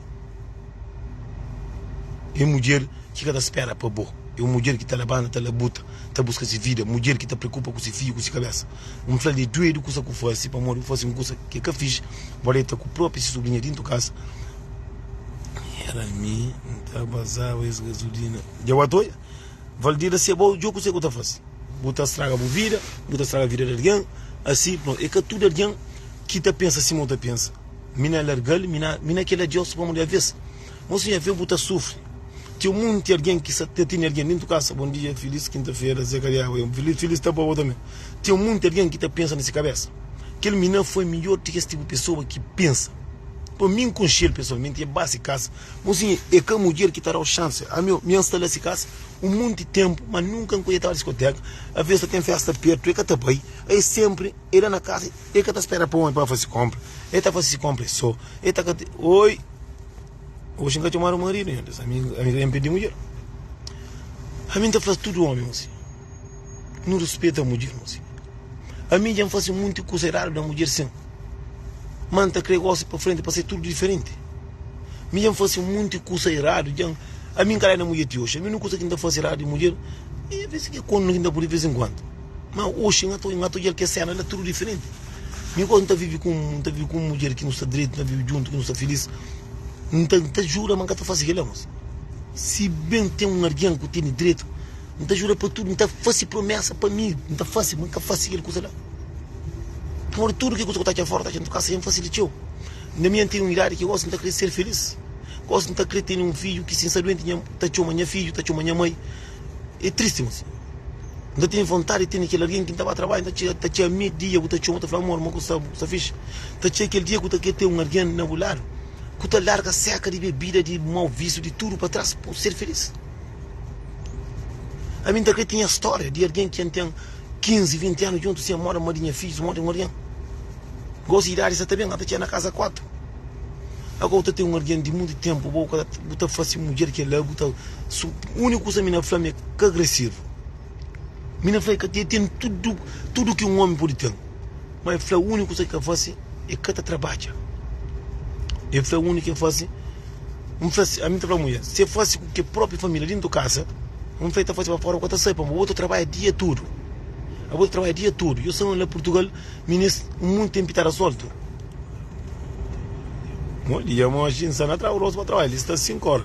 é mudjer ki ka ta spera pa bo, é un mudjer ki ta labanta, ta labuta, ta buska si vida, mudjer ki ta preokupa ku si fidju, ku si kabesa. N fla-l di duedu kusa ku fase, pamodi bu fase un kusa ki ka fixi, bu deta ku propi si subrinha dintu kasa. Era mi, N ta bazaba es gazulina. Dja bu ata odja? Valdira, si abo djo kuse ku ta fase? Bu ta straga bu vida, bu ta straga vida di algen, asi, prontu. E ka tudu algen ki ta pensa sima bu ta pensa. Mi na larga-l, mi na, mi na kel adios pamodi aves. Mosinha vê bu ta sufri. Ten munti algen ki sa ta tene algen dentu kasa. Bon dia, filis kinta-fera, Zé Kadiaba. Filis, filis ta pa bo tanbe. Ten munti algen ki ta pensa na se kabesa. Kel mina foi midjor ti kes tipu pesoa ki pensa. Pa mi N konxe-l pesoalmenti, e ba si kasa. Mosinha, e ka mudjer ki ta da-u xansi. Ami, mi N sta la si kasa un monti tenpu, ma nunka N ka odja ta ba diskoteka. Aves ta ten festa pertu, e ka ta bai. E senpri e la na kasa, e ka ta spera pa omi pa ba fase konpra. E ta fase si konpra e so. E ta ka. Oi! Oxi N ka txomadu maridu, nha Deus. Ami, ami ka ten pedi mudjer. Ami N ta fla tudu omi, mosinha, nu rispeta mudjer, mosinha. Ami dja N fase munti kusa eradu na mudjer sin, ma N ta kre gosi pa frenti pa ser tudu diferenti. Mi dja N fase munti kusa eradu, dja N, ami N ka da na mudjer ti oxi. Ami unu kusa ki N ta fase eradu di mudjer, e vez ki konu ki N ta pudi di vez en kuandu. Ma oxi N ta N ta odjal kes sena la tudu diferenti. Mi gosi N ta vivi ku N ta vivi ku un mudjer ki nu sta dretu, nu ta vivi djuntu, ki nu sta filis. N ta N ta jura ma N ka ta fase kila, mos. Si ben ten un algen ku tene dretu. N ta jura pa tudu, N ta fase promesa pa mi, N ta fase, ma N ka fase kel kusa la. Pamodi tudu ki kusa ku ta atxa fora ta atxa ntu kasa, dja N fase li txeu. Na mi N ten un idadi ki gosi N ta kre ser felis. Gosi N ta kre tene un fidju ki si N sta duenti nha ta txoma nha fidju, ta txoma nha mai. É tristi mas N ta tene vontadi di tene kel algen ki N ta ba trabadja, N ta txega, ta txega mei dia bu ta txoma ta fla amor, ma ku sta, bu sta fixi. Ta txega kel dia ku ta kre ten un algen na bu ladu ku ta larga seka di bebida, di mau visu, di tudu pa tras pa bu ser felis. Ami N ta kre tinha stória di algen ki N ten 15, 20 anu djuntu sin moda ma di nha fidjus, moda di un algen. Gosi idadi sa ta ben, ata txega na kaza 4. Ago bu ta ten un algen di munti tenpu, bo ka bu ta fase mudjer kel-la, bu ta su úniku kusa mi na fla mi é ka agresivu. Mi na fla e ka ten ten tudu tudu ki un omi pudi ten, ma e fla úniku kusa ki ka fase e ka ta trabadja. E fla úniku ki e fase N fla si, ami ta fla mudjer, si e fase ku ke propi familia dintu kasa, N fla e ta fase pa fora, bu ka ta sabe, pamodi bo ta trabadja dia tudu. Abo ta trabadja dia tudu. Yo sta la Purtugal, minis un monti tenpu ta da soltu. Bom dia, moxi, N sta na traba rostu pa trabadja, li sta 5 ora,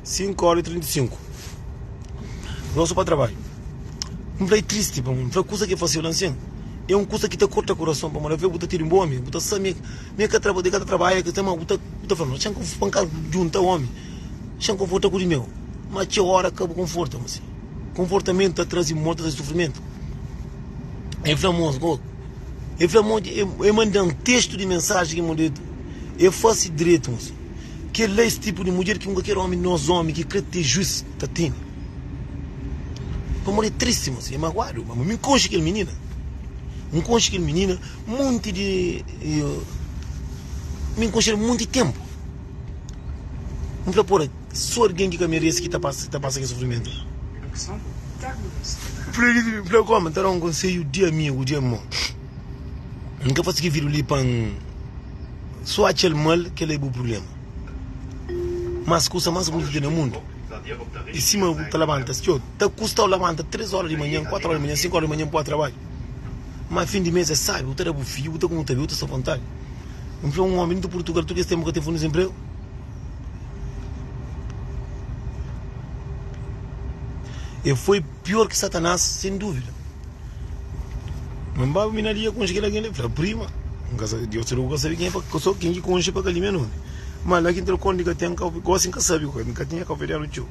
5 ora y 35, rostu pa trabadju. N fla e tristi pamodi, N fla kusa ki e fase-u la nsin, e un kusa ki ta korta kurason, pamodi aves bu ta tene un bon amigu, bu ta sabe Mi ka ta ka ta trabadja ka ta ma bu ta bu ta fla ma xa pa N ka djunta omi xa N konforta ku di meu ma txeu ora ka bu konforta ma si konfortamentu ta traze mor ta traze sufrimentu el fla mos go el fla mo el mandan testu di mensaji ki mandau el fase dretu mos kel-la es tipu di mudjer ki un kalker omi nos omi ki kre te juis ta tene pamodi é tristi mos é maguadu ma mi N konxe kel minina N konxe kel minina Monti di Mi N konxe-l monti ténpu. N fla, Pora, sô algen ki ka merese ki ta pasa ta pasa kel sufrimentu la. N fla, Kómu? N ta da un konsedju di amigu, di irmon. N ka fase kel vídiu li pa N sô atxa-l mal, kel-la é bu prubléma. Mas kusa más bunitu ki ten na mundu é sima bu ta labanta, ta kusta-u labanta três óra di manhan, kuatu óra di manhan, sinku óra di manhan pa bu ba trabadju. Ma fin di mes é sabi, bu ta da bu fidju, bu ta kume, bu ta bebe, bu ta sta vontadi. N fla un omi di Purtugal, tudu es tenpu ka ten fundu dizenpregu. E foi pior ki Satanás, sen dúvida. Ma N ba mina dia konxe kel algen li, fla prima, N ka sabe, Deus sabe, bu ka sabe ken é pa, so ken ki konxe pa ka limia nomi. Ma la ki N tra konta di ka ten, gosi N ka sabe, N ka tinha kauverdianu txeu.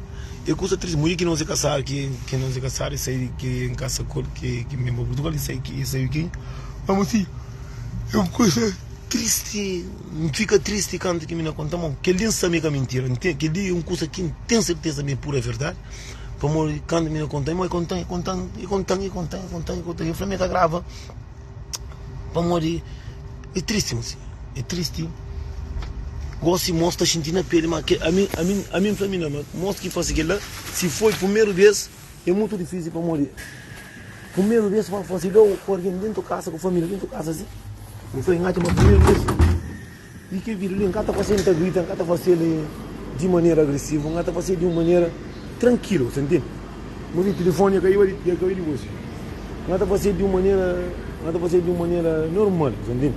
É kusa tristi, mudjer ki nos é kasadu, ki ki nos é kasadu, e sai ki N kasa ku el, ki ki mi ba Purtugal, e sai ki e sai ki Amo si, é un kusa tristi, N fika tristi kantu ki mi na konta mau. Kel-li N sabe ma é ka mintira, N ten kel-li é un kusa ki N ten serteza ma é pura verdadi, pamodi kantu mi na konta, e konta-m, e konta-m, e konta-m, e konta-m, e konta-m, e konta-m, e fla ma e ka grava. Pamodi é tristi mosi, é tristi Gosi mos ta xinti na peli ma ke ami ami ami nfla mi na ma mos ki fasi kila si foi primeru bes é mutu difisil pamodi primeru bes pa fasi la ku algin dentu kasa ku familia dentu kasa si nfla ngatxa ma primeru bes Di kel vídiu li, N ka ta fase-l ta grita, N ka ta fase-l di manera agresivu, N ka ta fase-l di un manera trankilu, sa ntende? Mo di tilifoni dja kaiba di, dja kaiba di bolsu. N ka ta fase-l di un manera, N ka ta fase-l di un manera normal, sa ntende?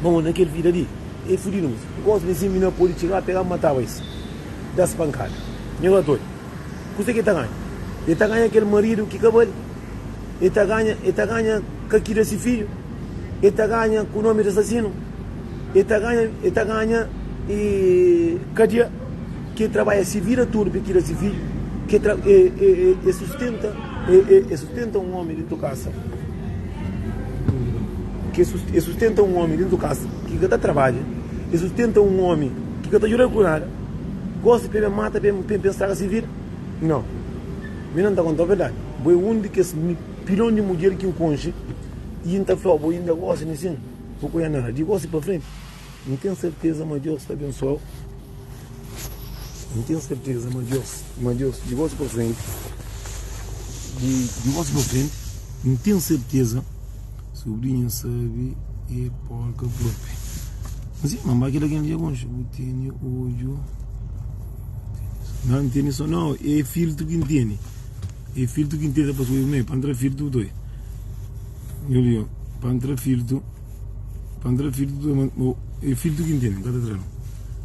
Pamodi na kel vida li, é fudidu mos. N gosta di si mi na pode txiga, pega mataba es, das pankada. Nha ka ta odja. Kuzê ki el ta ganha? El ta ganha kel maridu ki ka bali. El ta ganha, el ta ganha ka kria se fidju. El ta ganha ku nomi di asasinu. El ta ganha, el ta ganha e kadia ki el trabadja se vida tudu pa kria se fidju, ki el tra, e, e, e, e sustenta, e, e, e sustenta un omi dentu kasa. ki e sustenta un omi dentu kasa ki ka ta trabadja, e sustenta un omi ki ka ta djuda-l ku nada, gosi pa e ben mata pa e ben straga si vida? Nau. Mi na N ta konta-u verdadi, bo é un di kes pilon di mudjer ki N konxe i N ta fla-u, bo inda gosi nisin, bo ka oja nada. Di gosi pa frenti, N ten serteza ma Deus ta abensua-u. N ten serteza ma Deus, ma Deus, di gosi pa frenti, di, di gosi pa frenti, N ten serteza, Subrinha sabe e porka propi. Nsi, ma ba kila ken dja konxe, bu tene odju. Não, N tene so, não, é filtro ki N tene. É filtro ki N tene pa subi me, pa ntra filtro toi. Nhô, pa ntra filtro. Pa N tra filtru tudu ma bo é filtru ki N tene, N ka ta tra no.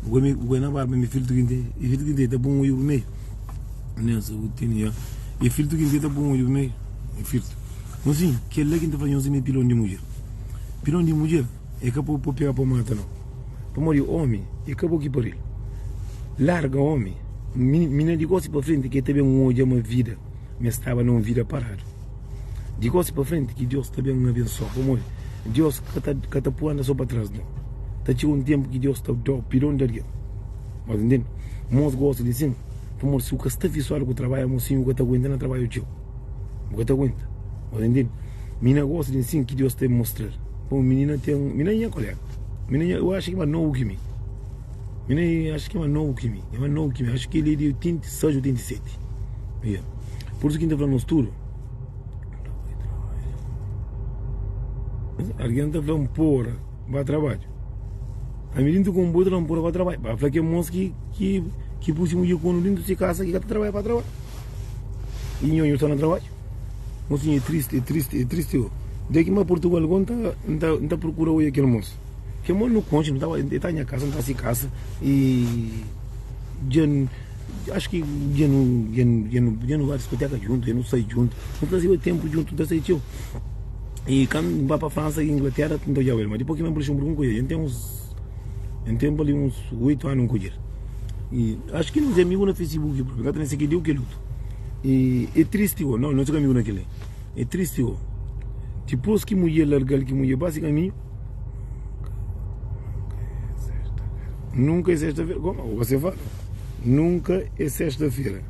Bu ka bu ka na barba mi filtru ki N tene, é filtru ki N tene ta pun odju vermelhu. Nelson bu tene ya, é filtru ki N tene ta pun odju vermelhu, é filtru. Mosinhu, kel-la ki N ta fla nhos é mi pilon di mudjer. Pilon di mudjer é ka pa pega pa mata no. Pamodi omi é ka bo ki pari-l. Larga omi, mina di gosi pa frenti ki el ta ben odja ma vida, ma el staba na un vida paradu. Di gosi pa frenti ki Deus ta ben abensoa pamodi Deus ka ta ka ta pui anda so pa tras no ta txiga un tempu ki Deus ta dau pidon di algen mas ntende mos gosta di sin pamodi si bu ka sta fisuadu ku trabadju mosinhu bu ka ta aguenta na trabadju txeu bu ka ta aguenta mas ntende mina gosta di sin ki Deus ta mostral pamodi minina ten mina é nha kolega mina é eu acho ki mas nobu ki mi mina é acho ki mas nobu ki mi é mas nobu ki mi acho ki el é di 86 ou 87 ia pur isu ki N ta fla nos tudu. Algen ta fla-m pora ba trabadju. Ami dintu konboiu ta fla-m pora ba trabadju. Ba fla kel mos ki ki ki pui si mudjer ku onu dintu si kasa ki ka ta trabadja pa trabadju. I nho nho sta na trabadju. Mosinhu é tristi, é tristi, é tristi o. Dja ki ma Purtugal go N ta N ta N ta prokura oia kel mos. Kel mos nu konxe, nu ta el ta nha kasa, N ta si kasa i dja N. Acho ki dja nu dja nu dja nu dja nu ba diskoteka djuntu, dja nu sai djuntu, nu ta sai tempu djuntu, nu ta sai txeu. I kandu N ba pa Fransa i Inglatera N ta odjaba el, ma dipôs ki mi bai pa Luxemburgu N ka odja el. Dja N ten uns N ten pa li uns oitu anu N ka odja el. I acho ki nos é amigu na Facebook propi, N ka ta nen se kel li o kel otu. I é tristi go, no, nos é ka amigu na kel li. É tristi go, dipôs ki mudjer larga-l, ki mudjer ba se kaminhu. Nunka é sexta-feira. Como você fala? Nunka é sexta-feira.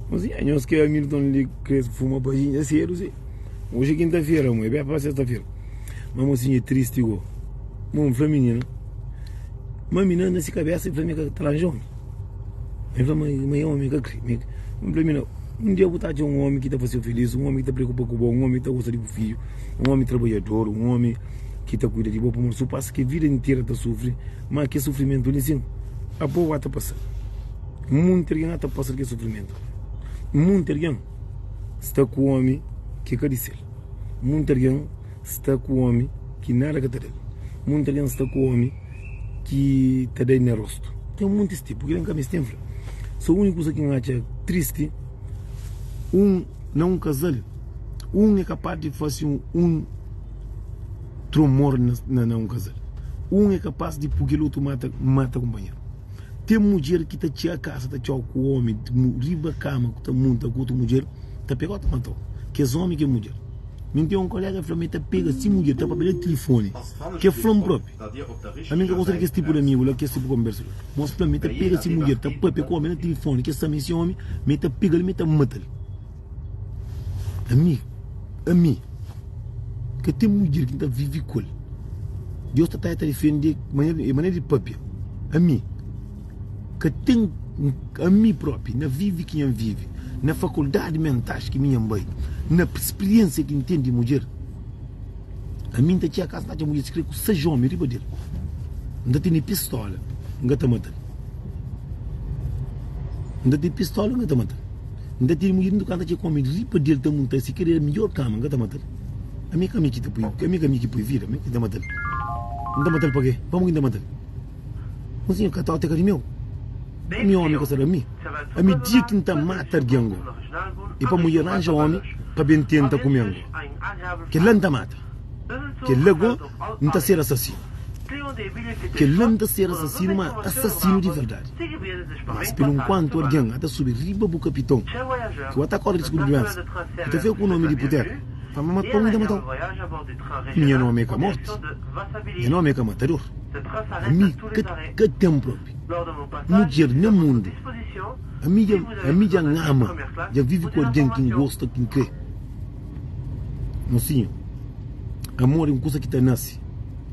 Mas e nhos que é Hamilton li cres fuma pajinha cedo sim. Hoje é quinta-feira, mãe, bem para sexta-feira. Mas mocinha é triste go. Mão fla menina. Mas menina na si cabeça fla me que tranja homem. Ele fla mas mas homem que cre. Fla menina, um dia bu ta atxa um homem que ta fazer feliz, um homem que ta preocupa com bo, um homem que ta gosta de bu filho, um homem trabalhador, um homem ki ta kuida di bo pamodi su pasa ki vida inteira ta sufri ma ke sufrimentu li sin abo ata pasa munti algen ata pasa di ke sufrimentu munti algen sta ku omi ki ka di sel munti algen sta ku omi ki nada ka ta dal munti algen sta ku omi ki ta dai na rostu ten muntis tipu kila nka misti fla so uniku kusa ki n atxa tristi un na un kazal un e kapas di fasi un tromor na un kazal. Un é kapaz di pui kel otu mata mata kunpanheru. Ten mudjer ki ta txega kasa ta txau ku omi riba kama ku ta munta ku otu mudjer ta pega-u ta mata-u. Kes omi ki é mudjer. Mi N ten un kolega fla ma el ta pega si mudjer ta papia na tilifoni ke fla-m propi. Ami N ka gosta di kes tipu di amigu la kes tipu konbersa la. Mos fla-m ma el ta pega si mudjer ta papia ku omi na tilifoni ke sta ma si omi ma el ta pega-l ma el ta mata-l. Ami, ami ka ten mudjer ki N ta vive ku el. Deus ta ta difende manera di papia. Ami ka ten, ami propi na vive ki N vive, na fakuldadi mentais ki mi N bai, na spriensia ki N ten di mudjer. Ami N ta txega kasa N ta atxa mudjer si kre ku 6 omi riba del. N ta tene pistola, N ka ta matal. N ta tene pistola, N ka ta matal. N ta tene mudjer dintu kasa N ta txega ku omi riba del ta munta si kre era midjor kama, N ka ta matal. Ami ka mi ki ta pui, ami ka mi ki pui vida, ami ki ta matal. N ta matal pa ke? Pamodi ki N ta matal? Mosinhu ka ta ote ka di meu. Ami omi ka sta da mi. Ami dia ki N ta mata algen go, e pa mudjer ranja omi pa ben tenta kumen go. Kel-la N ta mata. Kel-la go N ta ser asasinu. Kel-la N ta ser asasinu, ma asasinu di verdadi. Mas pelunkuantu algen a ta subi riba bu kapiton, ki bu a ta kore risku di duensa, bu ta fika ku nomi di puteka. Pa ma pa mi ta matau. Nha nomi é ka morti, nha nomi é ka matador. Ami ka ka ten propi mudjer na mundu. Ami dja ami dja N ama, dja vivi ku algen ki N gosta, ki N kre. Mosinhu, amor é un kusa ki ta nase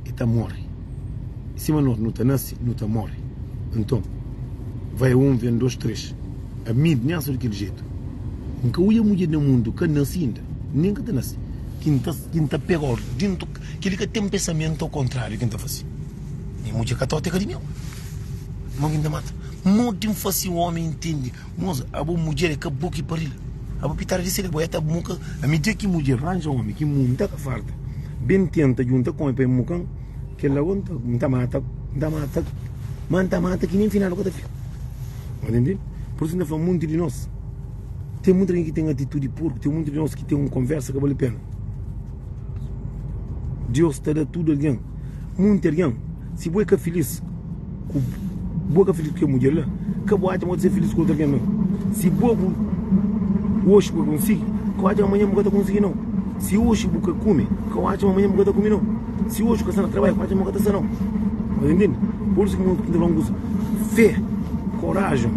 i ta móre. Sima nos, nu ta nase, nu ta móre. Nton, vai un, ven dos, tres. Ami, nasa di kel jetu. N ka odja mudjer na mundu ka nase inda, nen ka ta nase, ki N ta, ki N ta pega-u dentu. Kel-li ka ten pensamentu okontráriu ki N ta fase. Mi mudjer ka ta ota ka di meu. Mo ki N ta mata. Modi N fase omi intende? Moza, abo mudjer é ka bo ki paril. Abo pitara di sel, bo é ta muka. Ami dia ki mudjer ranja omi ki munta ka farta, ben tenta djunta ku omi pa e mukan, kel la go N ta mata, N ta mata, ma N ta mata ki nen final ka ta fika. Bo ta ntende? Pur isu N ta fla munti di nos, ten munti algen ki ten atitudi purku, ten munti di nos ki ten un konversa ka bali pena. Deus ta da tudu algen, munti algen, si bo é ka filis ku bo ka filis ku kel mudjer la, ka bo atxa ma bo ta ser filis ku otu algen nau. Si bo bu oxi bu ka konsigi, ka bo atxa ma manhan bu ka ta konsigi nau. Si oxi bu ka kume, ka bo atxa ma manhan bu ka ta kume nau. Si oxi bu ka sta na trabadju, ka bo atxa ma bu ka ta sta nau. Bu ta ntende? Pur isu ki N ta fla un kuza, fé, korajen,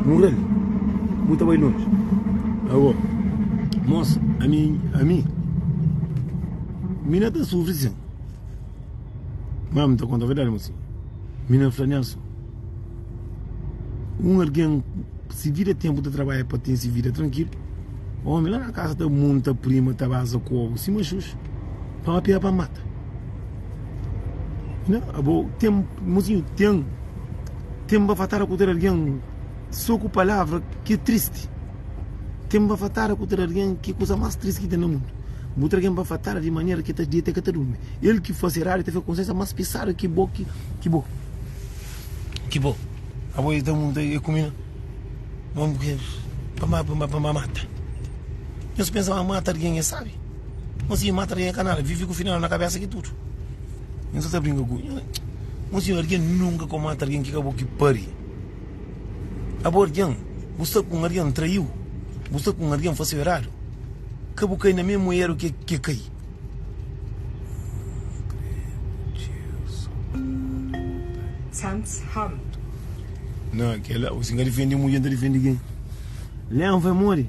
mural, bu ta bai lonji. Agora, mos, ami, ami, mi na ta sufri sin. Ma mi ta konta verdadi mo sin. Mi na fla Nelson, un algen si vida tempu ta trabadja pa ten si vida trankilu, omi la na kasa ta munta prima ta baza kobu sima xuxu pa mapia pa mata. Na abo ten mosinhu ten ten bafatada ku ter algen so ku palavra ki é tristi. Ten bafatada ku ter algen ki é kuza más tristi ki ten na mundu. Bu tra algen bafatada di manera ki ta deta i ka ta durmi. El ki fase eradu, el ta fika konsiensia más pisadu ki bo ki ki bo ki bo. Abo e ta munta e kume pa pa mata. Nhos pensa ma mata algen é sabi? Mosinhu mata algen é ka nada, vive ku final na kabesa ki tudu. Nhos sa ta brinka ku Mosinhu algen nunka ka mata algen ki ka bo ki pari. Abo algen, bu sta ku un algen traiu, bu sta ku un algen faseu eradu, ka bu kai na mesmu eru ki ke kai. Na kela, si N ka difendi mudjer, N ta difendi ken? Lenva é modi?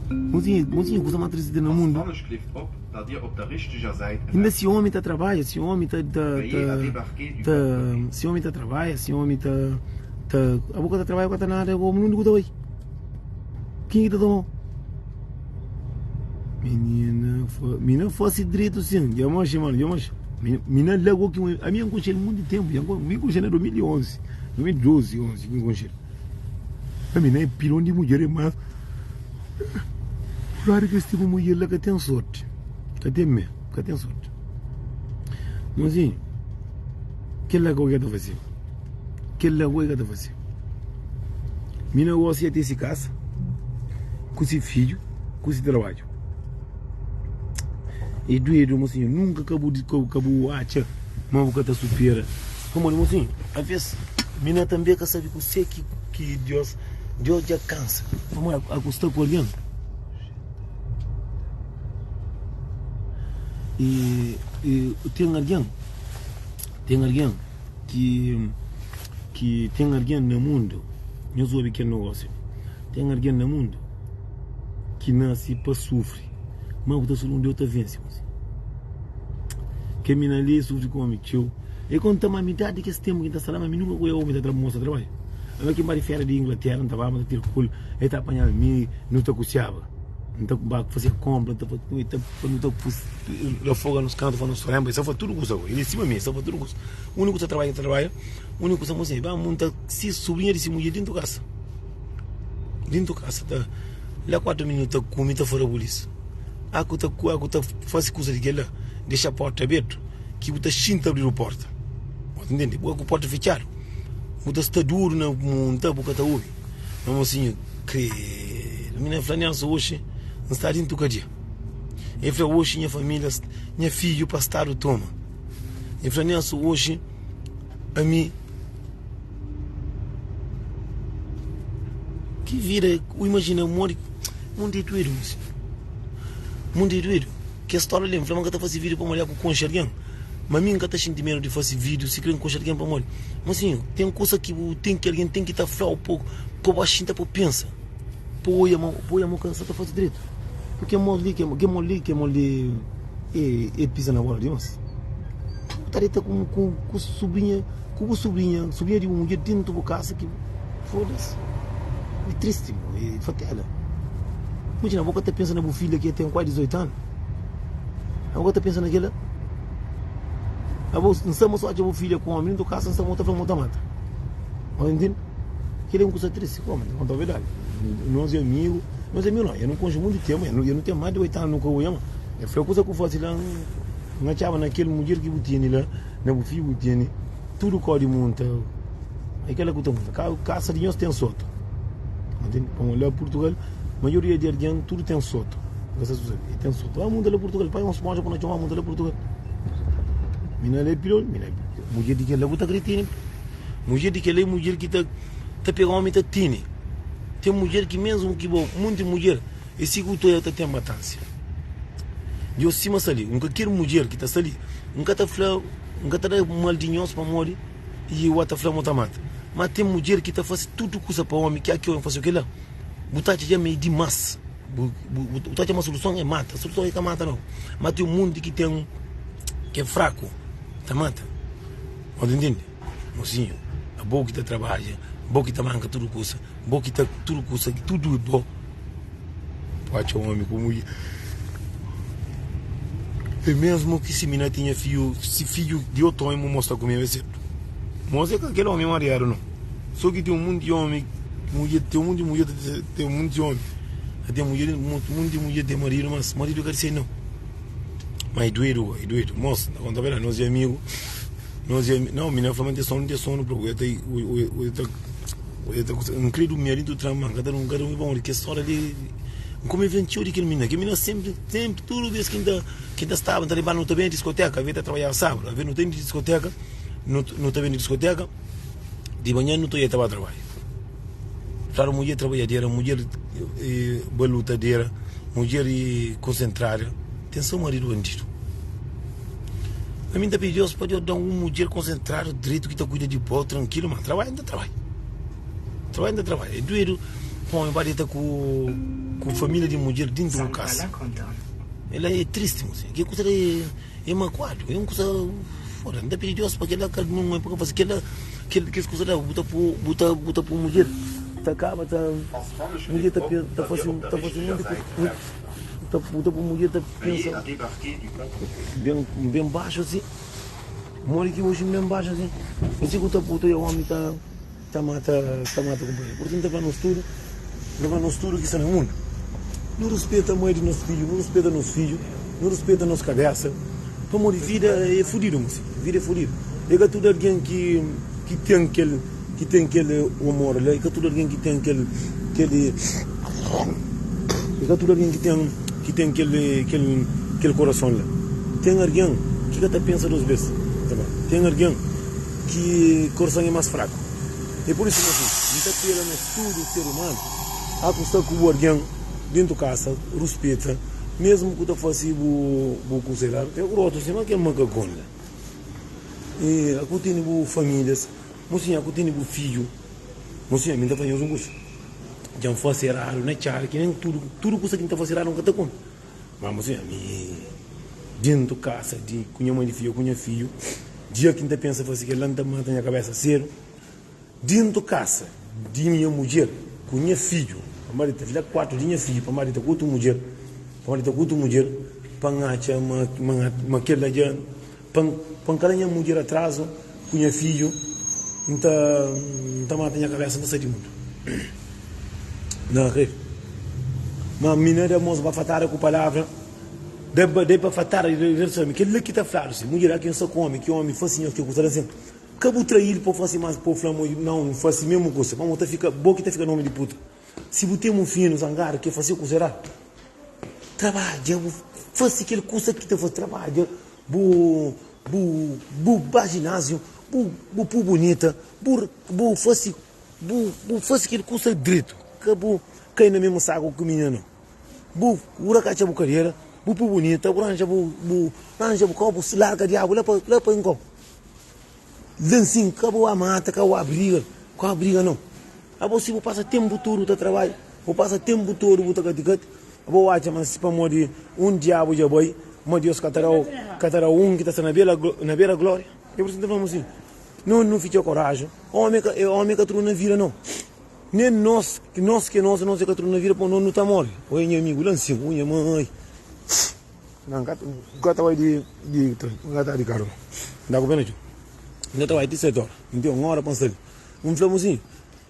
Mosinhu, kusa más tristi ten na mundu. Inda si omi ta trabadja, si omi ta ta ta si omi ta trabadja, si omi ta ta abo ka ta trabadja, ka ta nada, omi nunde ku ta bai? Ken ki ta toma-u? Minina mina fasi dretu sin, dja manxe mano, dja manxe. Mina la go ki ami N konxe-l monti tempu, mi N konxe-l na 2011, 2012, 11 ki N konxe-l. Ami na é pilon di mudjer é mas Fladu ki es tipu mudjer la ka ten sorti Ka ten me, ka ten sorti Mozinhu, kel la ka ta fase Kel la ka ta fase Mi na gosi ya ten si kasa Ku si fidju, ku si trabadju E duedu mozinhu, nunka ka bu ka bu atxa ma bu ka ta supera Pamodi mozinhu, aves mi na tanbe ka sabe kuse ki ki Dios Deus dja kansa pamodi a ku sta ku algen e, e ten algen ten algen ki ki ten algen na mundu nhos obi kel negósiu ten algen na mundu ki nase pa sufri ma bu ta sufri un dia bu ta vense kel mina li sufri ku omi txeu E konta ma mitadi di kes tenpu ki N ta sta la, ma mi nunka ku e omi ta tra mosa trabadju. Ami ki N ba di fera di Inglatera, N ta baba, N ta tira kul, e ta apanhaba mi, nu ta kusiaba. N ta ba fazia konpra, N ta fazia, e ta, nu ta rafoga nos kantu, faz nos remba, e sa faz tudu kusa, el é sima mi, e sa faz tudu kusa. Uniku kusa trabadja ki ta trabadja, uniku kusa mosinha, e ba munta si subrinha di si mudjer dintu kasa, dintu kasa, ta la 4 mininu ta kume, ta fora bulis. A ku ta, a ku ta fasi kusa di kel la, dexa porta abertu. ki bu ta xinti abridu porta. Bu ta ntende? Bu ka ku porta fitxadu, bu ta sta duru na munta, bu ka ta obi. Ma mosinhu, kredu, mi na fla Nelson oxi N sta dintu kadia. El fla oxi nha familia, nha fidju pa stadu toma. El fla Nelson oxi ami ki vida, bu imajina modi, mundu é duedu mosinhu. Mundu é duedu. Kes stória li, N fla ma N ka ta fase vídiu pamodi el ku konxe algen. Ma mi N ka ta xinti medu di fase vídiu sikre N konxe algen pamodi. Mosinhu, ten kusa ki bu ten ki algen ten ki ta fla-u pa bu ba xinta pa bu pensa. Pa oia ma pa oia ma bu ka sa ta fase dretu. Purke mos li, ke mos li, ke mos li e pisa na bola dimas. Bu ta deta ku ku ku subrinha, ku bu subrinha, subrinha di bu mudjer dentu bu kasa ki foda-se. É tristi, é fatela. Imajina, bo ka ta pensa na bu filha ki ten kuazi 18 anu. Abo ka ta pensa na kila. Abo N sta ma so atxa bu filha ku omi dentu kasa, N sta ma ta fla ma ta mata. Bo intende? Kila é un kusa tristi, koma, N ta konta verdadi. Nos é amigu, nos é amigu não, eu não konxe munti tempu, eu não ten mais di 8 anu ku oia ma. El fla kusa ku fasi la, N atxaba na kel mudjer ki bu tene la, na bu fidju bu tene, tudu kau di munta, é kela ku ta munta. Kasa di nhos ten sotu. Ntende? Pamodi la Purtugal, maioria di algen tudu ten sotu. N ka sa si bu sabe, ten sotu. Ba munta la Purtugal, pai un sponja ku na txoma munta la Purtugal. Mi na la é pilon, mi na mudjer di kel la ku ta kre tene. Mudjer di kel la é mudjer ki ta ta pega omi ta tene. Ten mudjer ki mesmu ki bo, munti mudjer, é si ku ta ta ten matansia. Deus sima sta li, un ka kel mudjer ki ta sta li, un ka ta fla, un ka ta da mal di nhos pamodi i wa ta fla mo ta mata. Ma ten mudjer ki ta fasi tudu kusa pa omi, ki aki omi fasi kila, bu ta atxa dja ma é dimas. Bu, bu, bu ta atxa ma soluson é mata, soluson é ka mata nau. Ma ten munti ki ten ki é fraku, ta mata. Bo ta ntende? Mosinhu, abo ki ta trabadja, bo ki ta manka tudu kusa, bo ki ta tudu kusa, tudu é bo. Bu atxa omi ku mudjer. É mesmu ki si mina tinha fidju, si fidju di otu omi bu mostra ku mi, é sertu. Mos é ka kel omi mariadu nau. So ki ten un monti omi, mudjer, ten un monti mudjer ta ten un monti omi. Ta ten mudjer, monti mudjer ten maridu, mas maridu ka di se nau. Ma é duedu, é duedu. Mos, na konta verdadi, nos é amigu. Nos é, nau, mina fla ma N ten sonu, N ten sonu, propi. El ta, el ta, N kre durmi ali, N ta tra, ma N ka ta durmi, N ka durmi pamodi kes ora li, N kume vem txeu di kel mina. Kel mina senpri, senpri, tudu bes ki N ta, ki N ta staba, N ta lebaba, nu ta ben di diskoteka, aves ta trabadjaba sábadu, aves nu ta ben di diskoteka, nu, nu ta ben di diskoteka, di manhan nu ta ia ta ba trabadju. Fladu mudjer trabadjadera, mudjer balutadera, mudjer konsentrada, ten so maridu bandidu. Ami N ta pidi Deus pa Deus da-m un mudjer konsentradu dretu ki ta kuida di bo trankilu, ma trabadja N ta trabadja, trabadja N ta trabadja. É duedu pa omi ba deta ku ku familia di mudjer dintu bu kasa. Ela é tristi, mosinhu. Ke kusa li é maguadu, é un kusa foda. N ta pidi Deus pa kila ka nunka pa ka fasi kila. Kel kes kusa la bu ta pu bu ta bu ta pu mudjer ta kaba ta mudjer ta ta fasi ta fasi monti kusa ta bu ta pu mudjer ta pensa ben ben baxu asi modi ki oji ben baxu asi asi ku ta pu ta omi ta ta mata ta mata kunpanheru pur isu N ta fla nos tudu N ta fla nos tudu ki sta na mundu nu rispita mai di nos fidju nu rispita nos fidju nu rispita nos kabesa. Pamodi vida é fudidu mosi, vida é fudidu. É ka tudu algen ki ki ten kel ki ten kel umor la, é ka tudu algen ki ten kel kel é ka tudu algen ki ten ki ten kel kel kel korason la. Ten algen ki ka ta pensa dos bes, ten algen ki korason é más fraku. É pur isu mosi, N ta pela nos tudu ser umanu a ku sta ku bu algen dentu kasa, ruspeta. Mesmu ku ta fasi bu bu kusa la é grotu sima kel makakon la e aku tene bu familias mosinha aku tene bu fidju mosinha mi nta fla nhos un kusa dja nfasi eradu na txada ki nen tudu tudu kusa ki nta fasi eradu nka ta konta ma mosinha mi dentu kasa di ku nha mai di fidju ku nha fidju dia ki nta pensa fasi kel la nta mata nha kabesa sedu. Dentu kasa di nha mudjer ku nha fidju, pamodi ta fila kuartu di nha fidju, pamodi ta ku otu mudjer, pamodi ta ku otu mudjer, pa N atxa ma ma ma kel-la dja, pa N pa N ka da nha mudjer atrazu ku nha fidju, N ta N ta mata nha kabesa, N ta sai di mundu. Na rei. Ma mi na da mos bafatada ku palavra, da da bafatada di rei, kel-la ki ta fladu si, mudjer, a ki N sta ku omi, ki omi fasi nhos ke kusa la sin. Ka bu trail pa bu fasi mas pa bu fla ma nau N fasi mesmu kusa pamodi ta fika bo ki ta fika nomi di puta si bu ten un finu zangadu ke fasi kusa eradu trabadja bu fasi kel kusa ki ta fasi trabadja bu bu bu ba jinaziu bu bu pu bunita bu bu fasi bu bu fasi kel kusa dretu ka bu kai na mesmu saku ku minina nau bu bu rakatxa bu kadera. Bu pui bunita, bu ranja bu bu ranja bu kau, bu larga diabu la pa la pa un kau. La nsin, ka bu ba mata, ka bu ba briga, ka bu ba briga nau. Abo si bu pasa tempu tudu ta trabadja, bu pasa tempu tudu bu ta kati-kati, abo atxa ma si pamodi un diabu dja bai, ma Deus ka ta dau, ka ta dau un ki ta sta na bela na bera gloria. E pur isu N ta fla-m sin, no nu fitxa koraji, omi ka omi ka tudu na vida nau. Nen nos, nos ki é nos, nos é ka tudu na vida, pamodi nos nu ta móre. Oi nha amigu la nsin, ui nha mai. Nan ka ka ta bai di di tren, N ka ta di karu nau. N ta ku pena txeu. N ka ta bai ti seti ora, N ten un ora pa N sta li. N fla mo sin,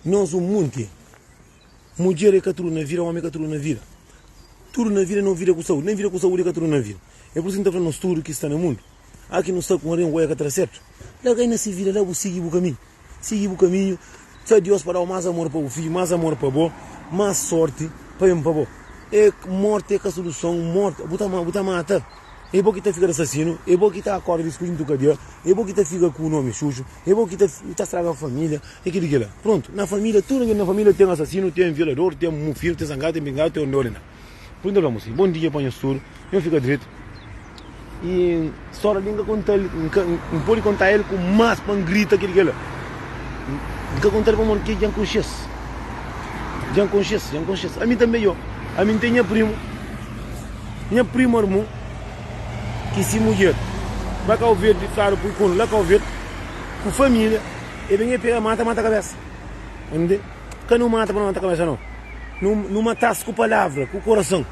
nos un munti, mudjer é ka tudu na vida, omi é ka tudu na vida. Tudu na vida é no vida ku saúdi, nen vida ku saúdi é ka tudu na vida. É pur isu ki N ta fla nos tudu ki sta na mundu, aki nu sta ku un algen ku oia ka ta da sertu, larga-i na si vida la, bu sigi bu kaminhu. Sigi bu kaminhu, fla Deus pa dau más amor pa bu fidju, más amor pa bo, más sorti pa ben pa bo. E morti é ka soluson, morti bu ta bu ta mata, é bo ki ta fika di asasinu, é bo ki ta akorda di skuru intu kadia, é bo ki ta fika ku nomi xuxu, é bo ki ta ta straga familia, é kili kila. Prontu, na familia tudu algen na familia ten asasinu, ten violador, ten mufinu, ten zangadu, ten bingadu, ten ondolina. Pur inta fla mosi, bon dia pa nhos tudu, nhos fika dretu. I stória li N ka konta-l, N ka, N pode konta el ku más pa N grita kel kel la. N ka konta-l pamodi ke dja N konxe-s. Dja N konxe-s, dja N konxe-s. Ami tanbe yo, ami N ten nha primu, nha primu armun ki si mudjer ba Kau Verdi, fladu pui konu la Kau Verdi ku família, e ben e pega mata, mata kabesa. Ntende? Ka nu mata pa nu mata kabesa no. Nu nu matas ku palavra, ku korason.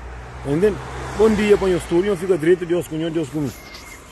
Ntende? Bon dia pa nhos tudu, nhos fika dretu, Deus ku nhos, Deus ku mi.